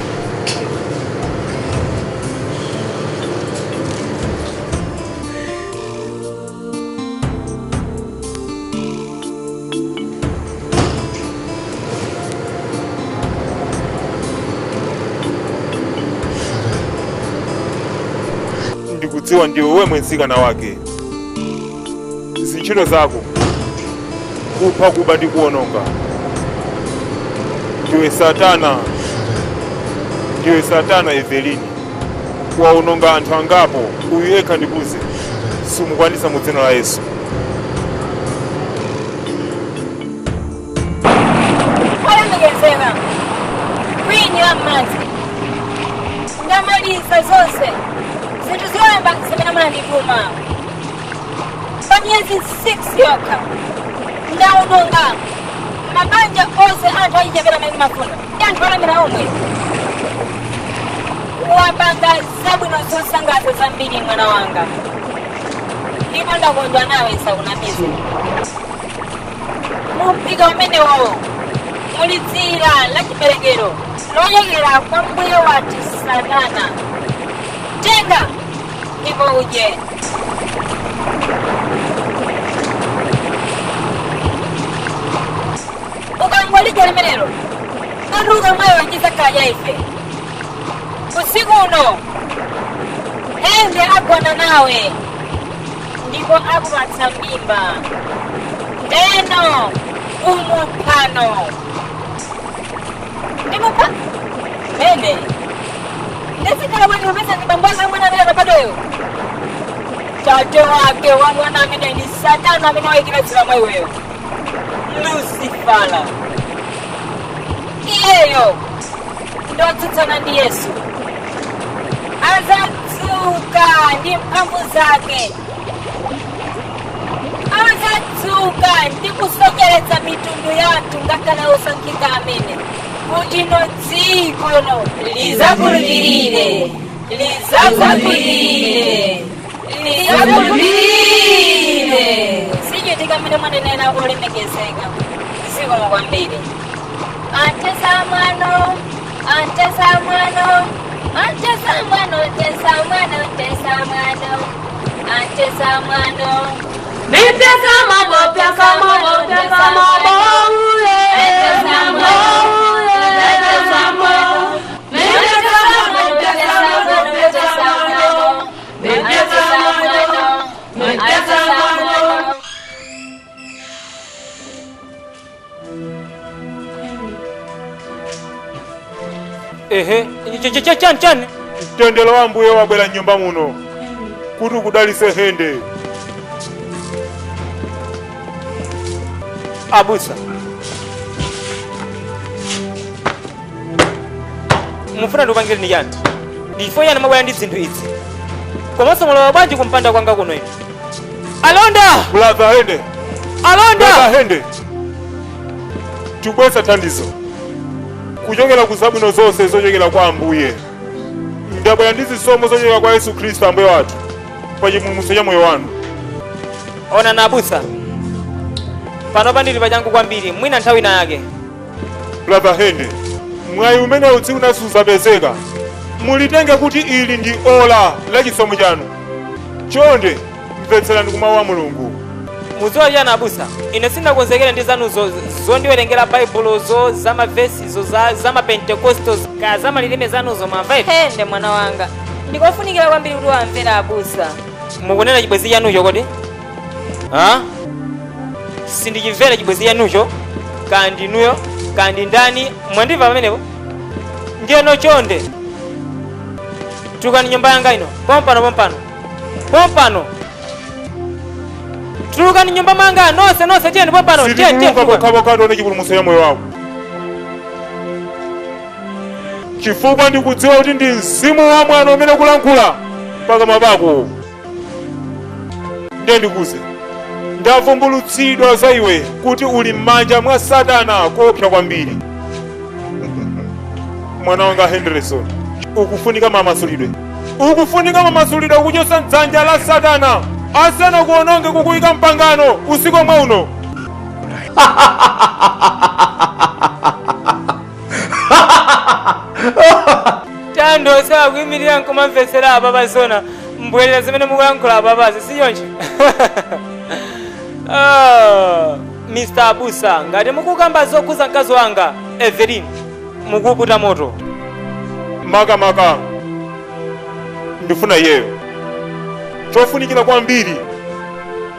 Ndikudziwa ndiwe wemwe mtsikana wake. Zintchito zako, kupha, kuba ndi kuwononga. Ndiwe Satana, ndiwe Satana Evelini. Wawononga anthu angapo, uyu yekha ndikuze sumukwanisa, mu dzina la Yesu. Olemekezeka Queen ya madzi, ndamaliza zonse zinthu zoyamba zimene munandituma. Pa miyezi 6 yokha ndawononga mabanja onse, anthu achichepera amene mafuna ndi anthu olemera omwe. Wapanga zabwino zosangalatsa zambiri, mwana wanga, ndipo ndakondwa nawe, sakunamize. Mumphika umenewo muli dzira la chiberekero lochokera kwa mbuye wathu Satana. Tenga ndipo udye. Ukangolidya limenelo, kaduka mwayo chizakhala cha ife. Usiku uno ende agona nawe ndipo akupatsa mimba, ndeno umuphano. Ndimupha mene ndizikhala bwino kupeza ndi bambo ake mwana amene anabadwayo. Tate wake wa mwana amene ndi Satana amene wayikira dzira mwa iweyo, Lusifala. Iyeyo ndotsutsana ndi Yesu. Azadzuka ndi mphamvu zake, azadzuka ndi kusocheretsa mitundu yathu, ngakhale osankhika amene, kuti no dzikono lizakhulupirire, lizakhulupirire, lizakhulupirire. Sichitika mmene mwanenera, olemekezeka. Zikomo kwambiri. Antesa mwano, antesa mwano, antesa mwano, tesa mwano, tesa mwano, antesa mwano. Pesa mamo, pesa mamo, pesa mamo, Antesa mwano, pesa mamo, pesa mamo, pesa mamo, pesa mamo, pesa mamo, Ehe, chani chani? Mtendere wa Ambuye wabwera mnyumba muno kuti ukudalitse Hende. Abusa, mufuna ndikupangire ni chani? Ndifo chani mabwera ndi zinthu izi? Komanso mulowa bwanji kumpanda kwanga kuno inu? Alonda! Brother Hende, Alonda! Brother Hende, tibweza thandizo kuchokera ku zabwino zonse zochokera kwa Ambuye. Ndabwera ndi zisomo zochokera kwa Yesu Khristu Ambuye wathu pa chipulumutso cha moyo wanu. Ona na abusa, panopa ndili pachangu kwambiri, mwina nthawi ina yake. Brother Hende, mwayi umene utsiku nasuzapezeka, mulitenge kuti ili ndi ola la chisomo chanu. Chonde mvetserani ku mawu a Mulungu. Mudziwa chani abusa, ine sindinakonzekere ndi zanuzo zondiwerengera baibulozo, zamavesizo, zamapentekosto ka zamalilime zanuzo mwamva iti? Hende mwana wanga, ndikofunikira kwambiri kuti wamvera abusa. Mukunena chibwezi chanucho kodi? Ha? Sindichimvera chibwezi chanucho, kandi inuyo, kandi ndani, mwandimva pamenepo? Ndiyeno chonde tulukani nyumba yanga ino pompano pompano pompano, tulukani nyumba mwanga nonse nonse, tiyeni pompano, tiyeni tiyeni Sitituluka tulukani. pokhapokha tione chipulumutso cha moyo wako, chifukwa ndikudziwa kuti ndi mzimu wa mwana umene kulankhula pakamwa pako. Ndiye ndikuze, ndavumbulutsidwa za iwe kuti uli m'manja mwa Satana koopsa kwambiri. Mwana wanga Henderson, ukufunika mamasulidwe, ukufunika mamasulidwe kuchosa dzanja la Satana asana kuononge kukuyika mpangano usiku omwe uno. Tando sakuyimirira nkumamvetsera apapa zona mbwerera zimene mukuyankhula apapazi siyonje. Ah, Mr. Abusa, ngati mukukamba zokhuza mkazi wanga Evelyn, mukuputa moto. Makamaka ndifuna iyeyo. Chofunikira kwambiri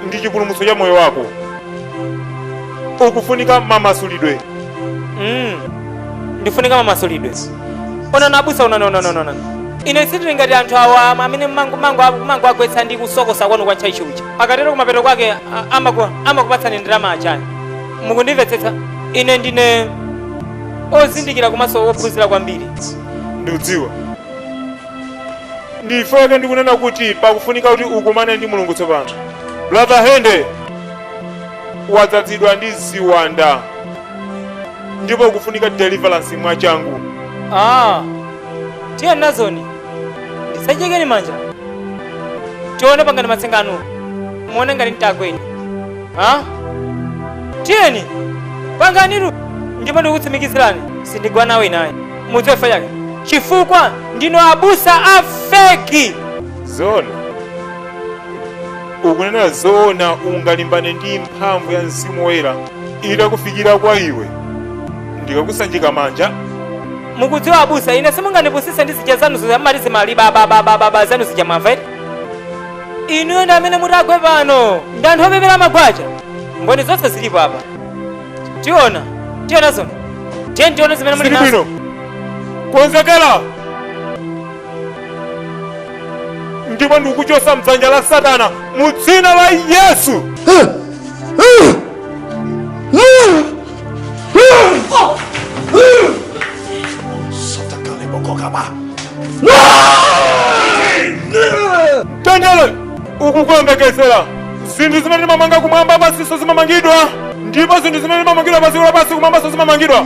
ndi chipulumutso cha moyo wako. Ukufunika mamasulidwe. Ndifunika mamasulidwe. Ona abusa, ona ona ona ona. Ine sindili ngati anthu awa amene mango agwetsa ndi kusokosa kwanu kwa ntchaichi uja. Akatero kumapeto kwake amakupatsani ndalama achani. Mukundimvetsetsa? Ine ndine ozindikira komanso ophunzira kwambiri. Ndikudziwa. Ndifeke ndikunena kuti pakufunika kuti ukumane ndi Mulungu tsopano. Brother Hende wadzazidwa ndi ziwanda ndipo ukufunika deliverance mwachangu. Ah, tiye nazoni ndisachekeni manja, tione pangani matsenga anu muone ngati mtagweni. Ha? Tiyeni panganiru, ndipo ndikutsimikizirani sindigwa nawe naye mudziwe chifukwa chake, chifukwa ndino abusa a feki. Zona ukunena zona, ungalimbane ndi mphamvu ya Mzimu Woyera itakufikira kwa iwe ndikakusanjika manja. Mukudziwa abusa, ine simungandipusise ndi zija zanu zamati zimalibababababa zanu zija mwamva iti? Inuyo ndi amene mutagwe pano ndi anthu opepera magwacha, mboni zonse zilipo apa. Tiona tiona zona, tiye tione zimene muli Zili nazo. bwino, konzekera, ndipo ndikuchosa mdzanja la Satana mu dzina la Yesu. Mtendere ukukuyembekezera. Zinthu zimene timamanga kumwamba pansinso zimamangidwa, ndipo zinthu zimene timamangidwa pa dziko lapansi kumwambanso zimamangidwa.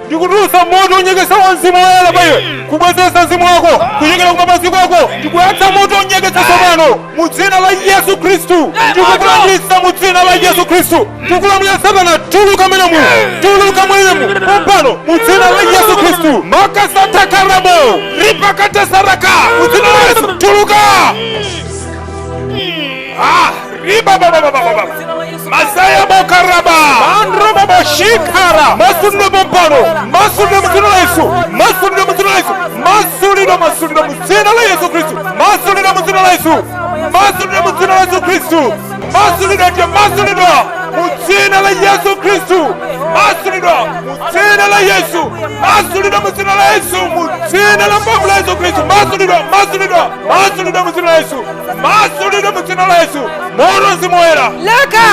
Ndikutulutsa moto onyeketsa wa Mzimu Woyera pa iwe, kubwezeretsa mzimu wako kuchokera kumapazi kwako, ndikuyatsa moto onyeketsa tsopano mu dzina la Yesu Khristu. Ndikukulanditsa mu dzina la Yesu Khristu. Ndikulamulira Satana, tuluka menemu, tuluka mwenemu pompano mu dzina la Yesu Khristu. Makasatakarabo ripakatasaraka mu dzina la Yesu, tuluka. Ah, ribabababababa Masaya bokaraba mandrobo shikara masulidwe pompano, masulidwe mu dzina la Yesu, masulidwe mu dzina la Yesu, masulidwe, masulidwe mu dzina la Yesu Khristu, masulidwe mu dzina la Yesu, masulidwe mu dzina la Yesu Khristu, masulidwe ndiye masulidwe. Mu dzina la Yesu Khristu, masulidwa. Mu dzina la Yesu, masulidwa. Mu dzina la Yesu, mu dzina la mphamvu la Yesu Khristu, masulidwa, masulidwa, masulidwa mu dzina la Yesu, masulidwa mu dzina la Yesu. Moto Mzimu Woyera. Leka!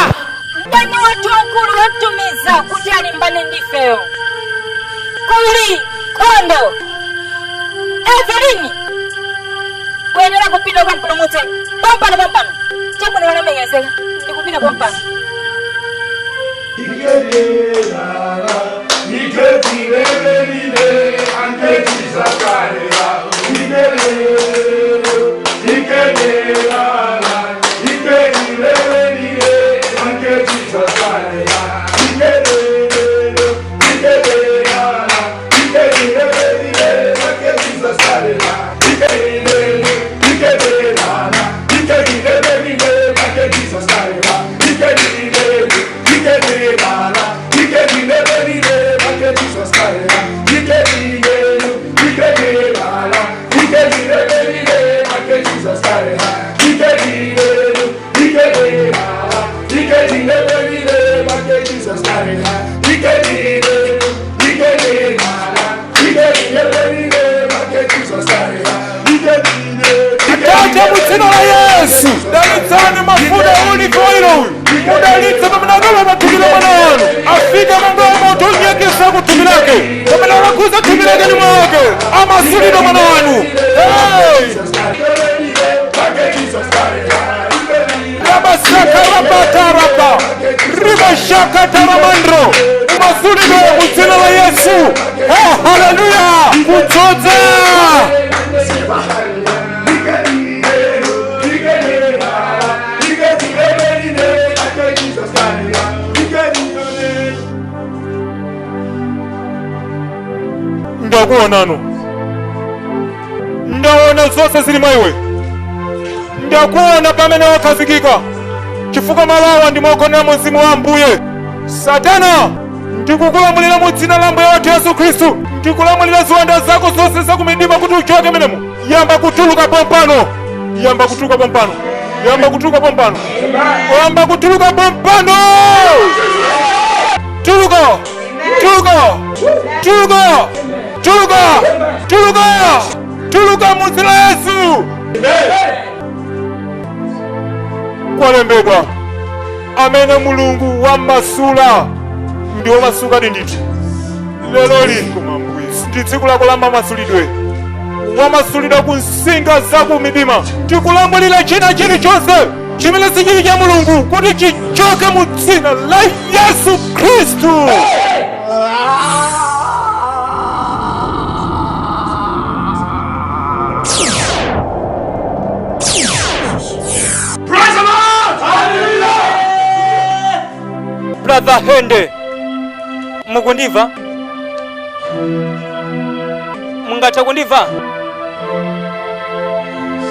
Mdani wathu wamkulu watumiza kuti alimbane ndifeyo. Kuli nkhondo. Evelini, kuyenera kupita ukampulumutse pompano pompano. Chabwino, wanamenyezeka, ndikupita pompano. Atate, mu dzina la Yesu, dalitsani mafuta olive oil uyu. Mudalitse pamene akalowa pathupi la mwana wanu, afike monga moto onyekesa ku thupi lake. Pamene akakhuza thupi lake ndi moyo wake, amasulidwa mwana wanu. Hey! Rabasakarabataraba ribashakataramandro, umasulidwe mu dzina la Yesu. Oh, haleluya! Kudzodza. Ndakuonano, ndaona zonse zili mwa iwe. Ndakuona pamene wakhazikika, chifukwa malawa ndi mogonera mzimu wa Ambuye. Satana, ndikukulamulira mu dzina la Ambuye wathu Yesu Khristu, ndikulamulira ziwanda zako zonse zakumidima kuti uchoke menemo. Yamba kutuluka pompano, yamba kutuluka pompano, yamba kutuluka pompano, yamba kutuluka pompano. Tuluka, tuluka, tuluka, tuluka, tuluka, tuluka mu dzina la Yesu. Kwalembedwa, amene Mulungu wamasula ndi womasukadi ndithu. Leloli ndi tsiku lako la mamasulidwe. Wamasulidwa ku nsinga za ku midima. Ndikulamulira china chilichonse chimene sichili cha Mulungu kuti chichoke mu dzina la Yesu Khristu. Brother Hende, mukundimva? Mungatha kundimva?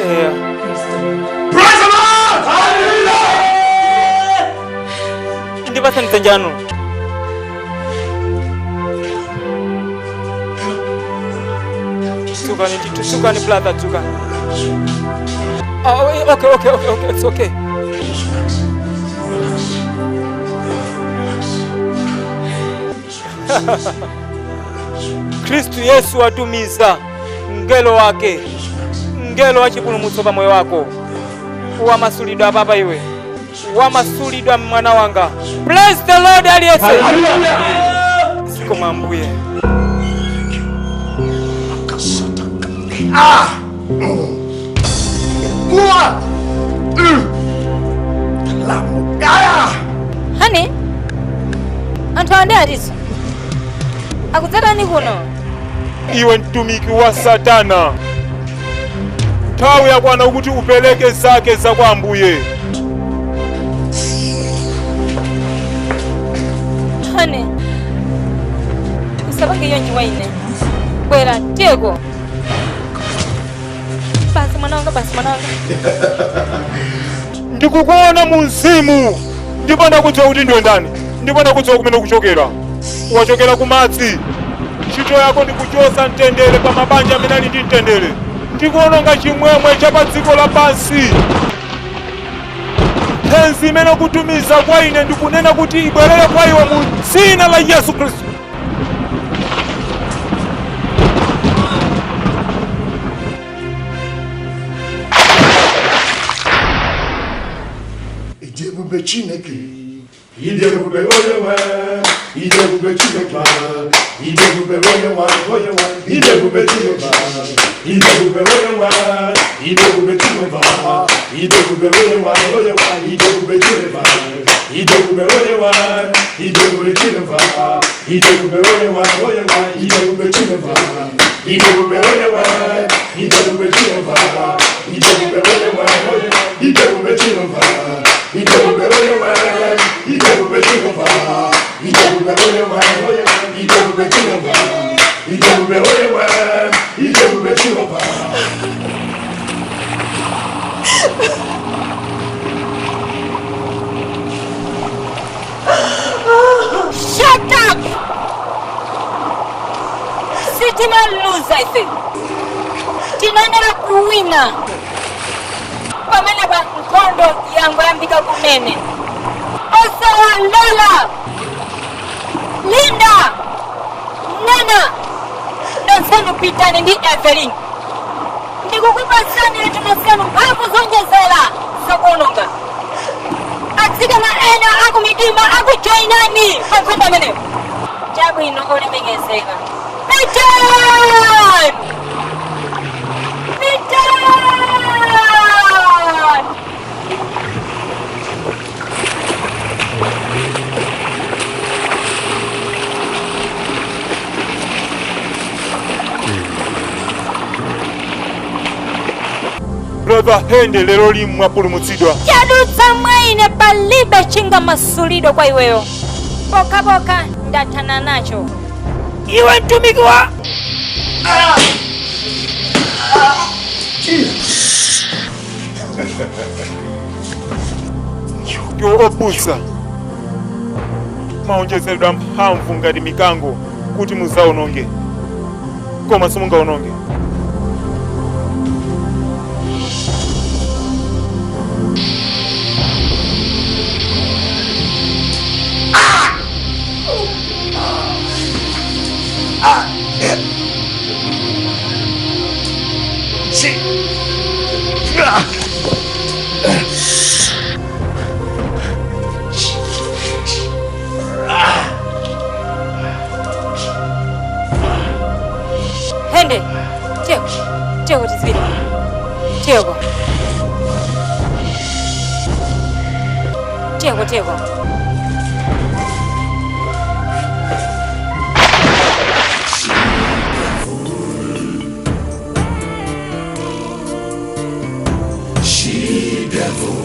Yeah. Ndipatsani dzanja lanu. Tsukani ndithu, tsukani brother, tsukani. Oh, okay, it's okay. Khristu Yesu atumiza mngelo wake, mngelo wa chipulumutso pa moyo wako. Wamasulidwa papa iwe, wamasulidwa mwana wanga. Praise the Lord aliyense. Zikomo Ambuye. Ah! Moi! Ah! Honey, anthu awa ndi atiso akudzatani kuno? Iwe mtumiki wa Satana, nthawi yakwana kuti upereke zake za kwa Ambuye. Honey, usapange yonji wa ine. Bwera tiyeko. Basi mwana wanga, basi mwana wanga. Ndikukuona mu mzimu, ndipo ndakudziwa kuti ndiwe ndani, ndipo ndakudziwa kumene ukuchokera. Wachokera ku madzi. Ntchito yako ndikuchosa mtendere pa mabanja amene ali ndi mtendere, ndikuononga chimwemwe cha pa dziko lapansi. Mphenzi imene ukutumiza kwa ine ndikunena kuti ibwerere kwa iwe mu dzina la Yesu Khristu. Ịdị ebube Chineke, ịdị ebube onye nwe, ịdị ebube Chineke, ịdị ebube onye nwe, onye nwe, ịdị ebube Chineke, ịdị ebube onye nwe, ịdị ebube Chineke, ịdị ebube onye nwe, onye nwe, ịdị ebube Chineke, ịdị ebube onye nwe, ịdị ebube Chineke, ịdị ebube onye nwe, onye nwe, ịdị ebube Chineke, ịdị ebube onye nwe, ịdị ebube Chineke, ịdị ebube onye nwe, onye nwe, ịdị ebube Chineke. Ịdị ebube onye nwe, ịdị ebube Chineke, ịdị ebube onye nwe, ịdị ebube Chineke, ịdị ebube onye nwe, ịdị ebube Chineke. Shut up! Sitimaluza ife. Tinaenera kuwina. Pamene pa nkhondo yangoyambika kumene. Osawalola! Linda! Nana! Nonsenu pitani ndi Evelyn. Ndikukupasani letu nonsenu mphamvu zonjezera zokuononga. Atsikana ena akumidima akujoinani pa nkhondo ameneyo. Chabwino olemekezeka. Pitani! Pitani! Brother Hende lero limwe apulumutsidwa. Chadutsa mwaine palibe chingamasulidwe kwa iweyo. Pokapoka ndathana nacho. Iwe mtumiki wa Ndiwo opusa. Maonjezeredwa mphamvu ngati mikango kuti muzaononge, koma simungaononge. Hende, tiyeko, tiyeko tizipita. Tiyeko. Tiyeko, tiyeko. She devil.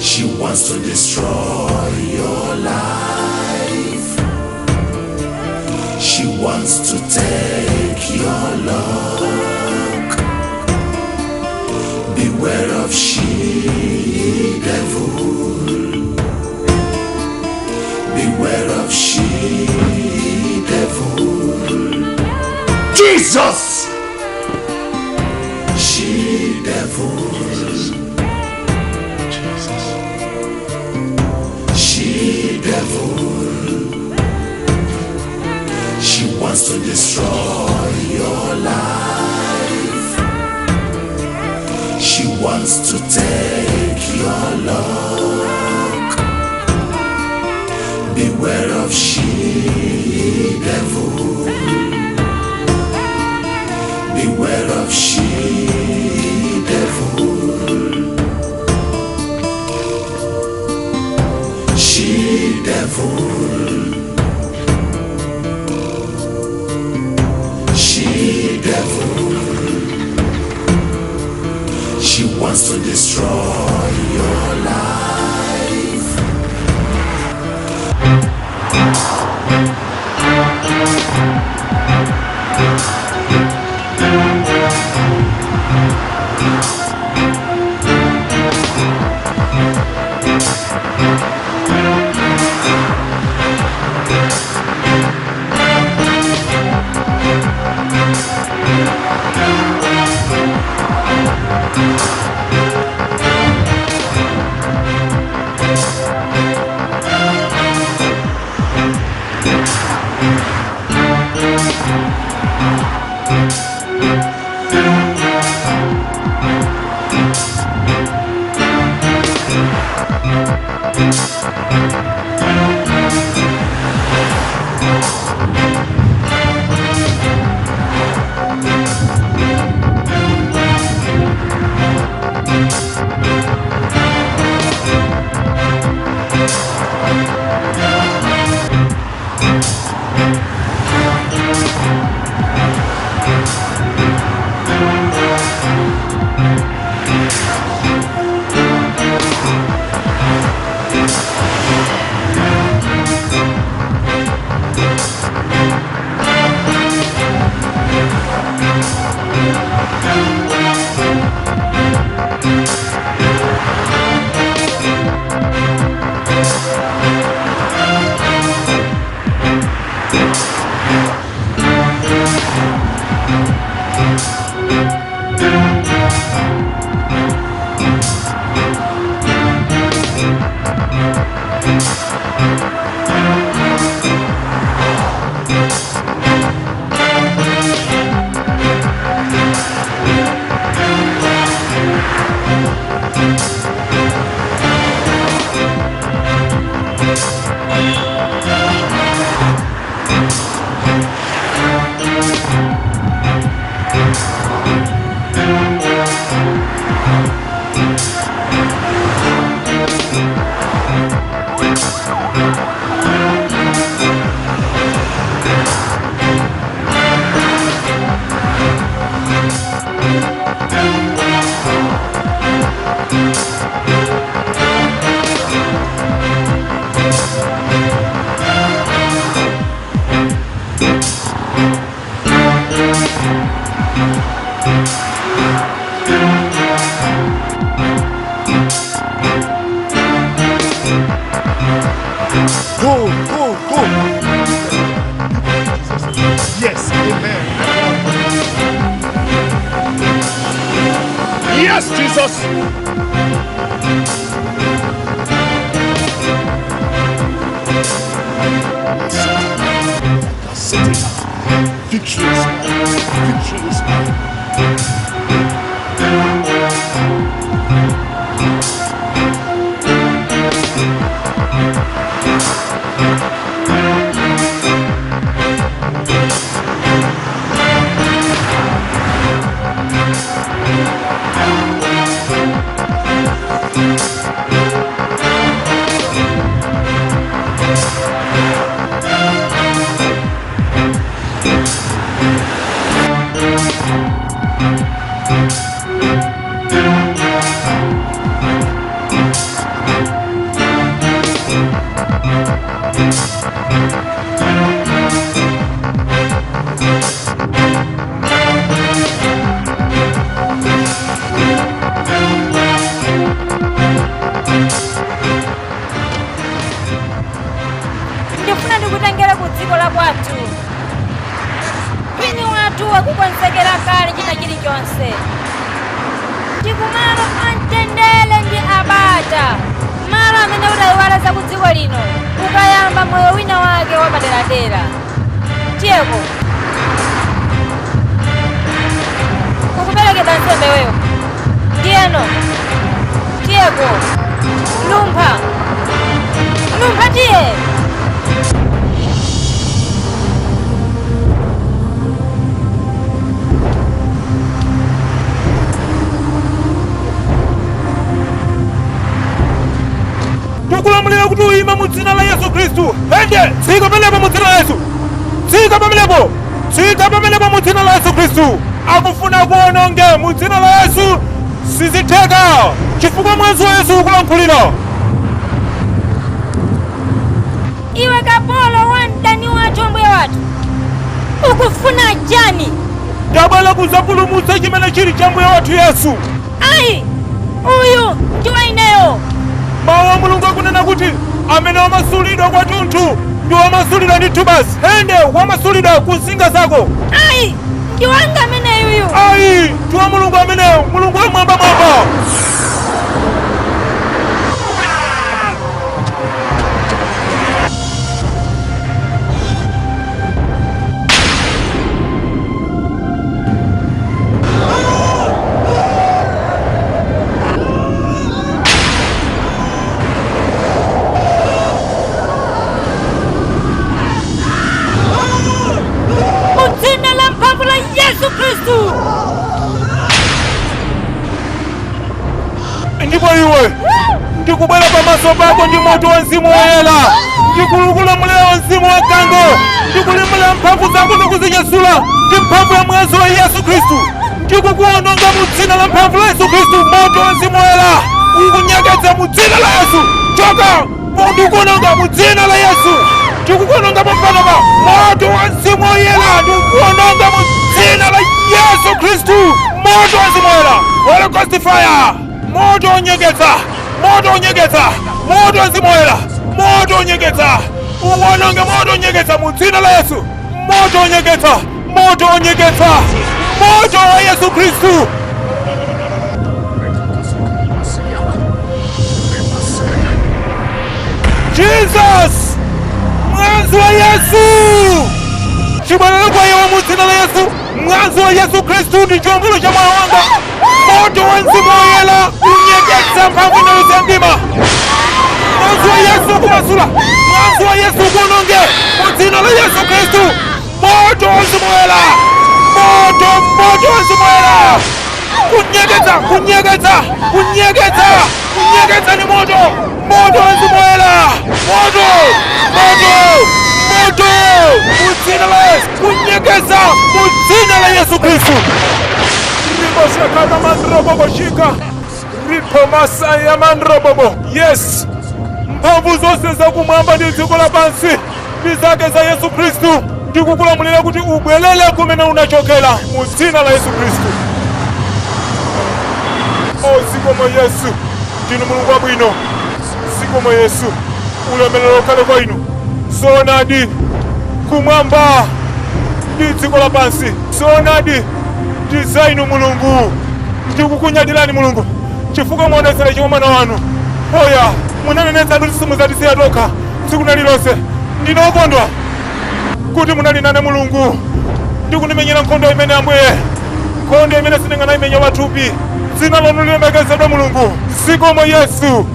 She wants to destroy your life. She wants to take your luck. Beware of she devil. Beware of she devil. Jesus! She devil. She devil. She wants to destroy your life. She wants to take your luck. Beware of she devil. Beware of she devil. She devil. She devil. She wants to destroy your life. Go, go, go. Yes, amen. Yes, Jesus. Victory is mine. Victory is mine. Ndifuna ndikutengera ku dziko la kwathu. Mwini wathu wakukonzekera kale china chilichonse. Ndikumalo amtendere ndi abata, malo amene utayiwala za ku dziko lino ukayamba moyo wina wake wapaderadera. Tiyeko ukuperekedwa nsembe weyo ndiyeno. Tiyeko, lumpha, lumpha, tiye. Tikulamulira kuti uyima mu dzina la Yesu Khristu. Ende tsika pamenepo mu dzina la Yesu. Tsika pamenepo, tsika pamenepo mu dzina la Yesu Khristu. Akufuna kuononge mu dzina la Yesu sizitheka, chifukwa mwazi wa Yesu ukulankhulira. Iwe kapolo wa mdani wathu, mbuye wathu, ukufuna chani? Ndabwera kudzapulumutsa chimene chili cha mbuye wathu Yesu. Ayi, uyu ndi wa ineyo. Mawu a Mulungu akunena kuti amene wamasulidwa kwathunthu ndi wamasulidwa ndithu basi. Ende wamasulidwa ku nsinga zako. Ayi, ndi wanga ameneyuyu. Ayi, ndi wa Mulungu ameneyo, Mulungu wamwambamwamba. Iwe ndikubwera pamaso pako ndi moto wa mzimu woyera, ndikulukulamulira mzimu wa kango, ndikulimula mphamvu zako ndikuzinyasula ndi mphamvu ya mwazi wa Yesu Khristu. Ndikukuononga mu dzina la mphamvu la Yesu Khristu. Moto wa mzimu woyera ukunyeketsa mu dzina la Yesu. Choka! Ndikukuononga mu dzina la Yesu. Ndikukuononga pamphanopa. Moto wa mzimu woyera ndikukuononga mu dzina la Yesu Khristu. Moto wa mzimu woyera, Holy Ghost fire, moto unyeketsa, moto unyeketsa, moto wa mzimu woyera, moto unyeketsa, uwononge, moto unyeketsa mu dzina la Yesu. Moto unyeketsa, moto unyeketsa, moto wa Yesu Khristu. Jesus, mwanzi wa Yesu, chibwerere kwa iwe mu dzina la Yesu. Mwanzi wa Yesu Khristu ndi chiwombolo cha moyo wanga. Moto wa mzimu woyera unyeketsa mphamvu inayonse mdima. Mwanzi wa Yesu kumasula, mwanzi wa Yesu kuononge mu dzina la Yesu Khristu. Moto wa mzimu woyera, moto, moto wa mzimu woyera kunyeketsa, kunyeketsa, kunyeketsa, kunyeketsa ni moto, moto wa mzimu woyera, moto, moto, moto mu dzina la Yesu, kunyeketsa mu dzina la Yesu Khristu. Riboshakana ripomasaya mandrobobo. Yes, mphamvu zonse zakumwamba ndi dziko lapansi ndi zake za Yesu Khristu. Ndikukulamulira kuti ubwerere kumene unachokera mu dzina la Yesu Khristu. O zikomo Yesu, ndinu Mulungu wabwino. Zikomo Yesu, ulemerero ukhale kwa inu. Zoonadi kumwamba ndi dziko lapansi, zoonadi ndi za inu Mulungu. Ndikukunyadirani Mulungu, chifukwa mwaonetsera chimwe mwana wanu. Oya munanenetsa kuti simudzatisiya tokha tsiku lililonse. Ndine wokondwa kuti munali nane Mulungu, ndikundimenyera nkhondo imene Ambuye, nkhondo imene sindinganayimenya wathupi. Dzina lanu lilemekezedwe Mulungu. Zikomo Yesu.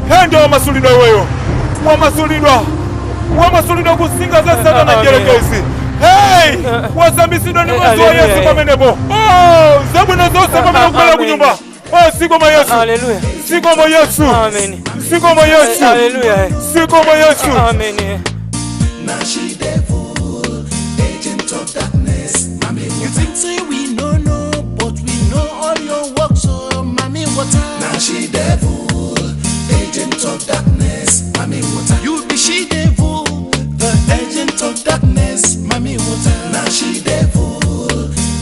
Hende wamasulidwa iweyo, wamasulidwa, wamasulidwa kusinga za Satana njerekezi. Hey, wasambisidwa ndi mwazi wa Yesu pamenepo. Oh, zabwino zonse pamene kubwera ku nyumba. Oh, zikomo Yesu. Haleluya. Zikomo Yesu. Amen. Zikomo Yesu. Haleluya. Zikomo Yesu. Amen. Now she devil, agent of darkness, mommy You water. think say we no know, but we know all your works, oh, mommy water. Now she devil, agent of darkness, mommy water. You be she devil, the agent of darkness, mommy water. Now she devil,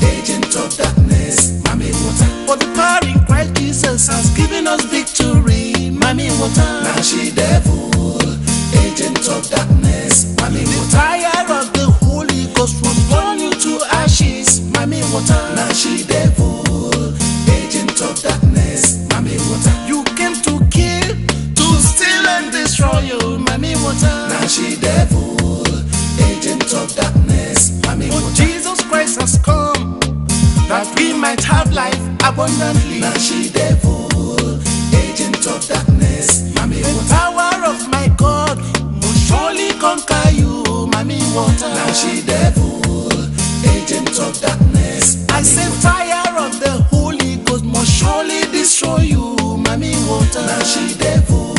agent of darkness, mommy water. For the power in Christ Jesus has given us victory, mommy water. Now she devil, agent of darkness, mommy The water. fire of the Holy Ghost will burn you to ashes, mommy water. Now she devil, agent of darkness, mommy water. You came to kill, to steal and destroy you, mommy water. Now she devil, agent of darkness, mommy But water. Jesus Christ has come that we might have life abundantly. Now she devil, agent of darkness, mommy The water. power of my God will surely conquer you, mommy water. Now she devil, agent of darkness, I say fire of the Holy Ghost must surely destroy you, mommy water. Now she devil,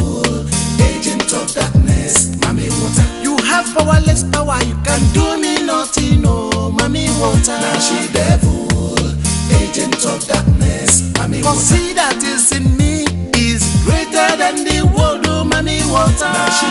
agent of darkness, mommy water. You have powerless power, you can do me nothing, oh, mommy water. Now she devil, agent of darkness, mommy For water. see that is in me is greater than the world, oh, mommy water. Now she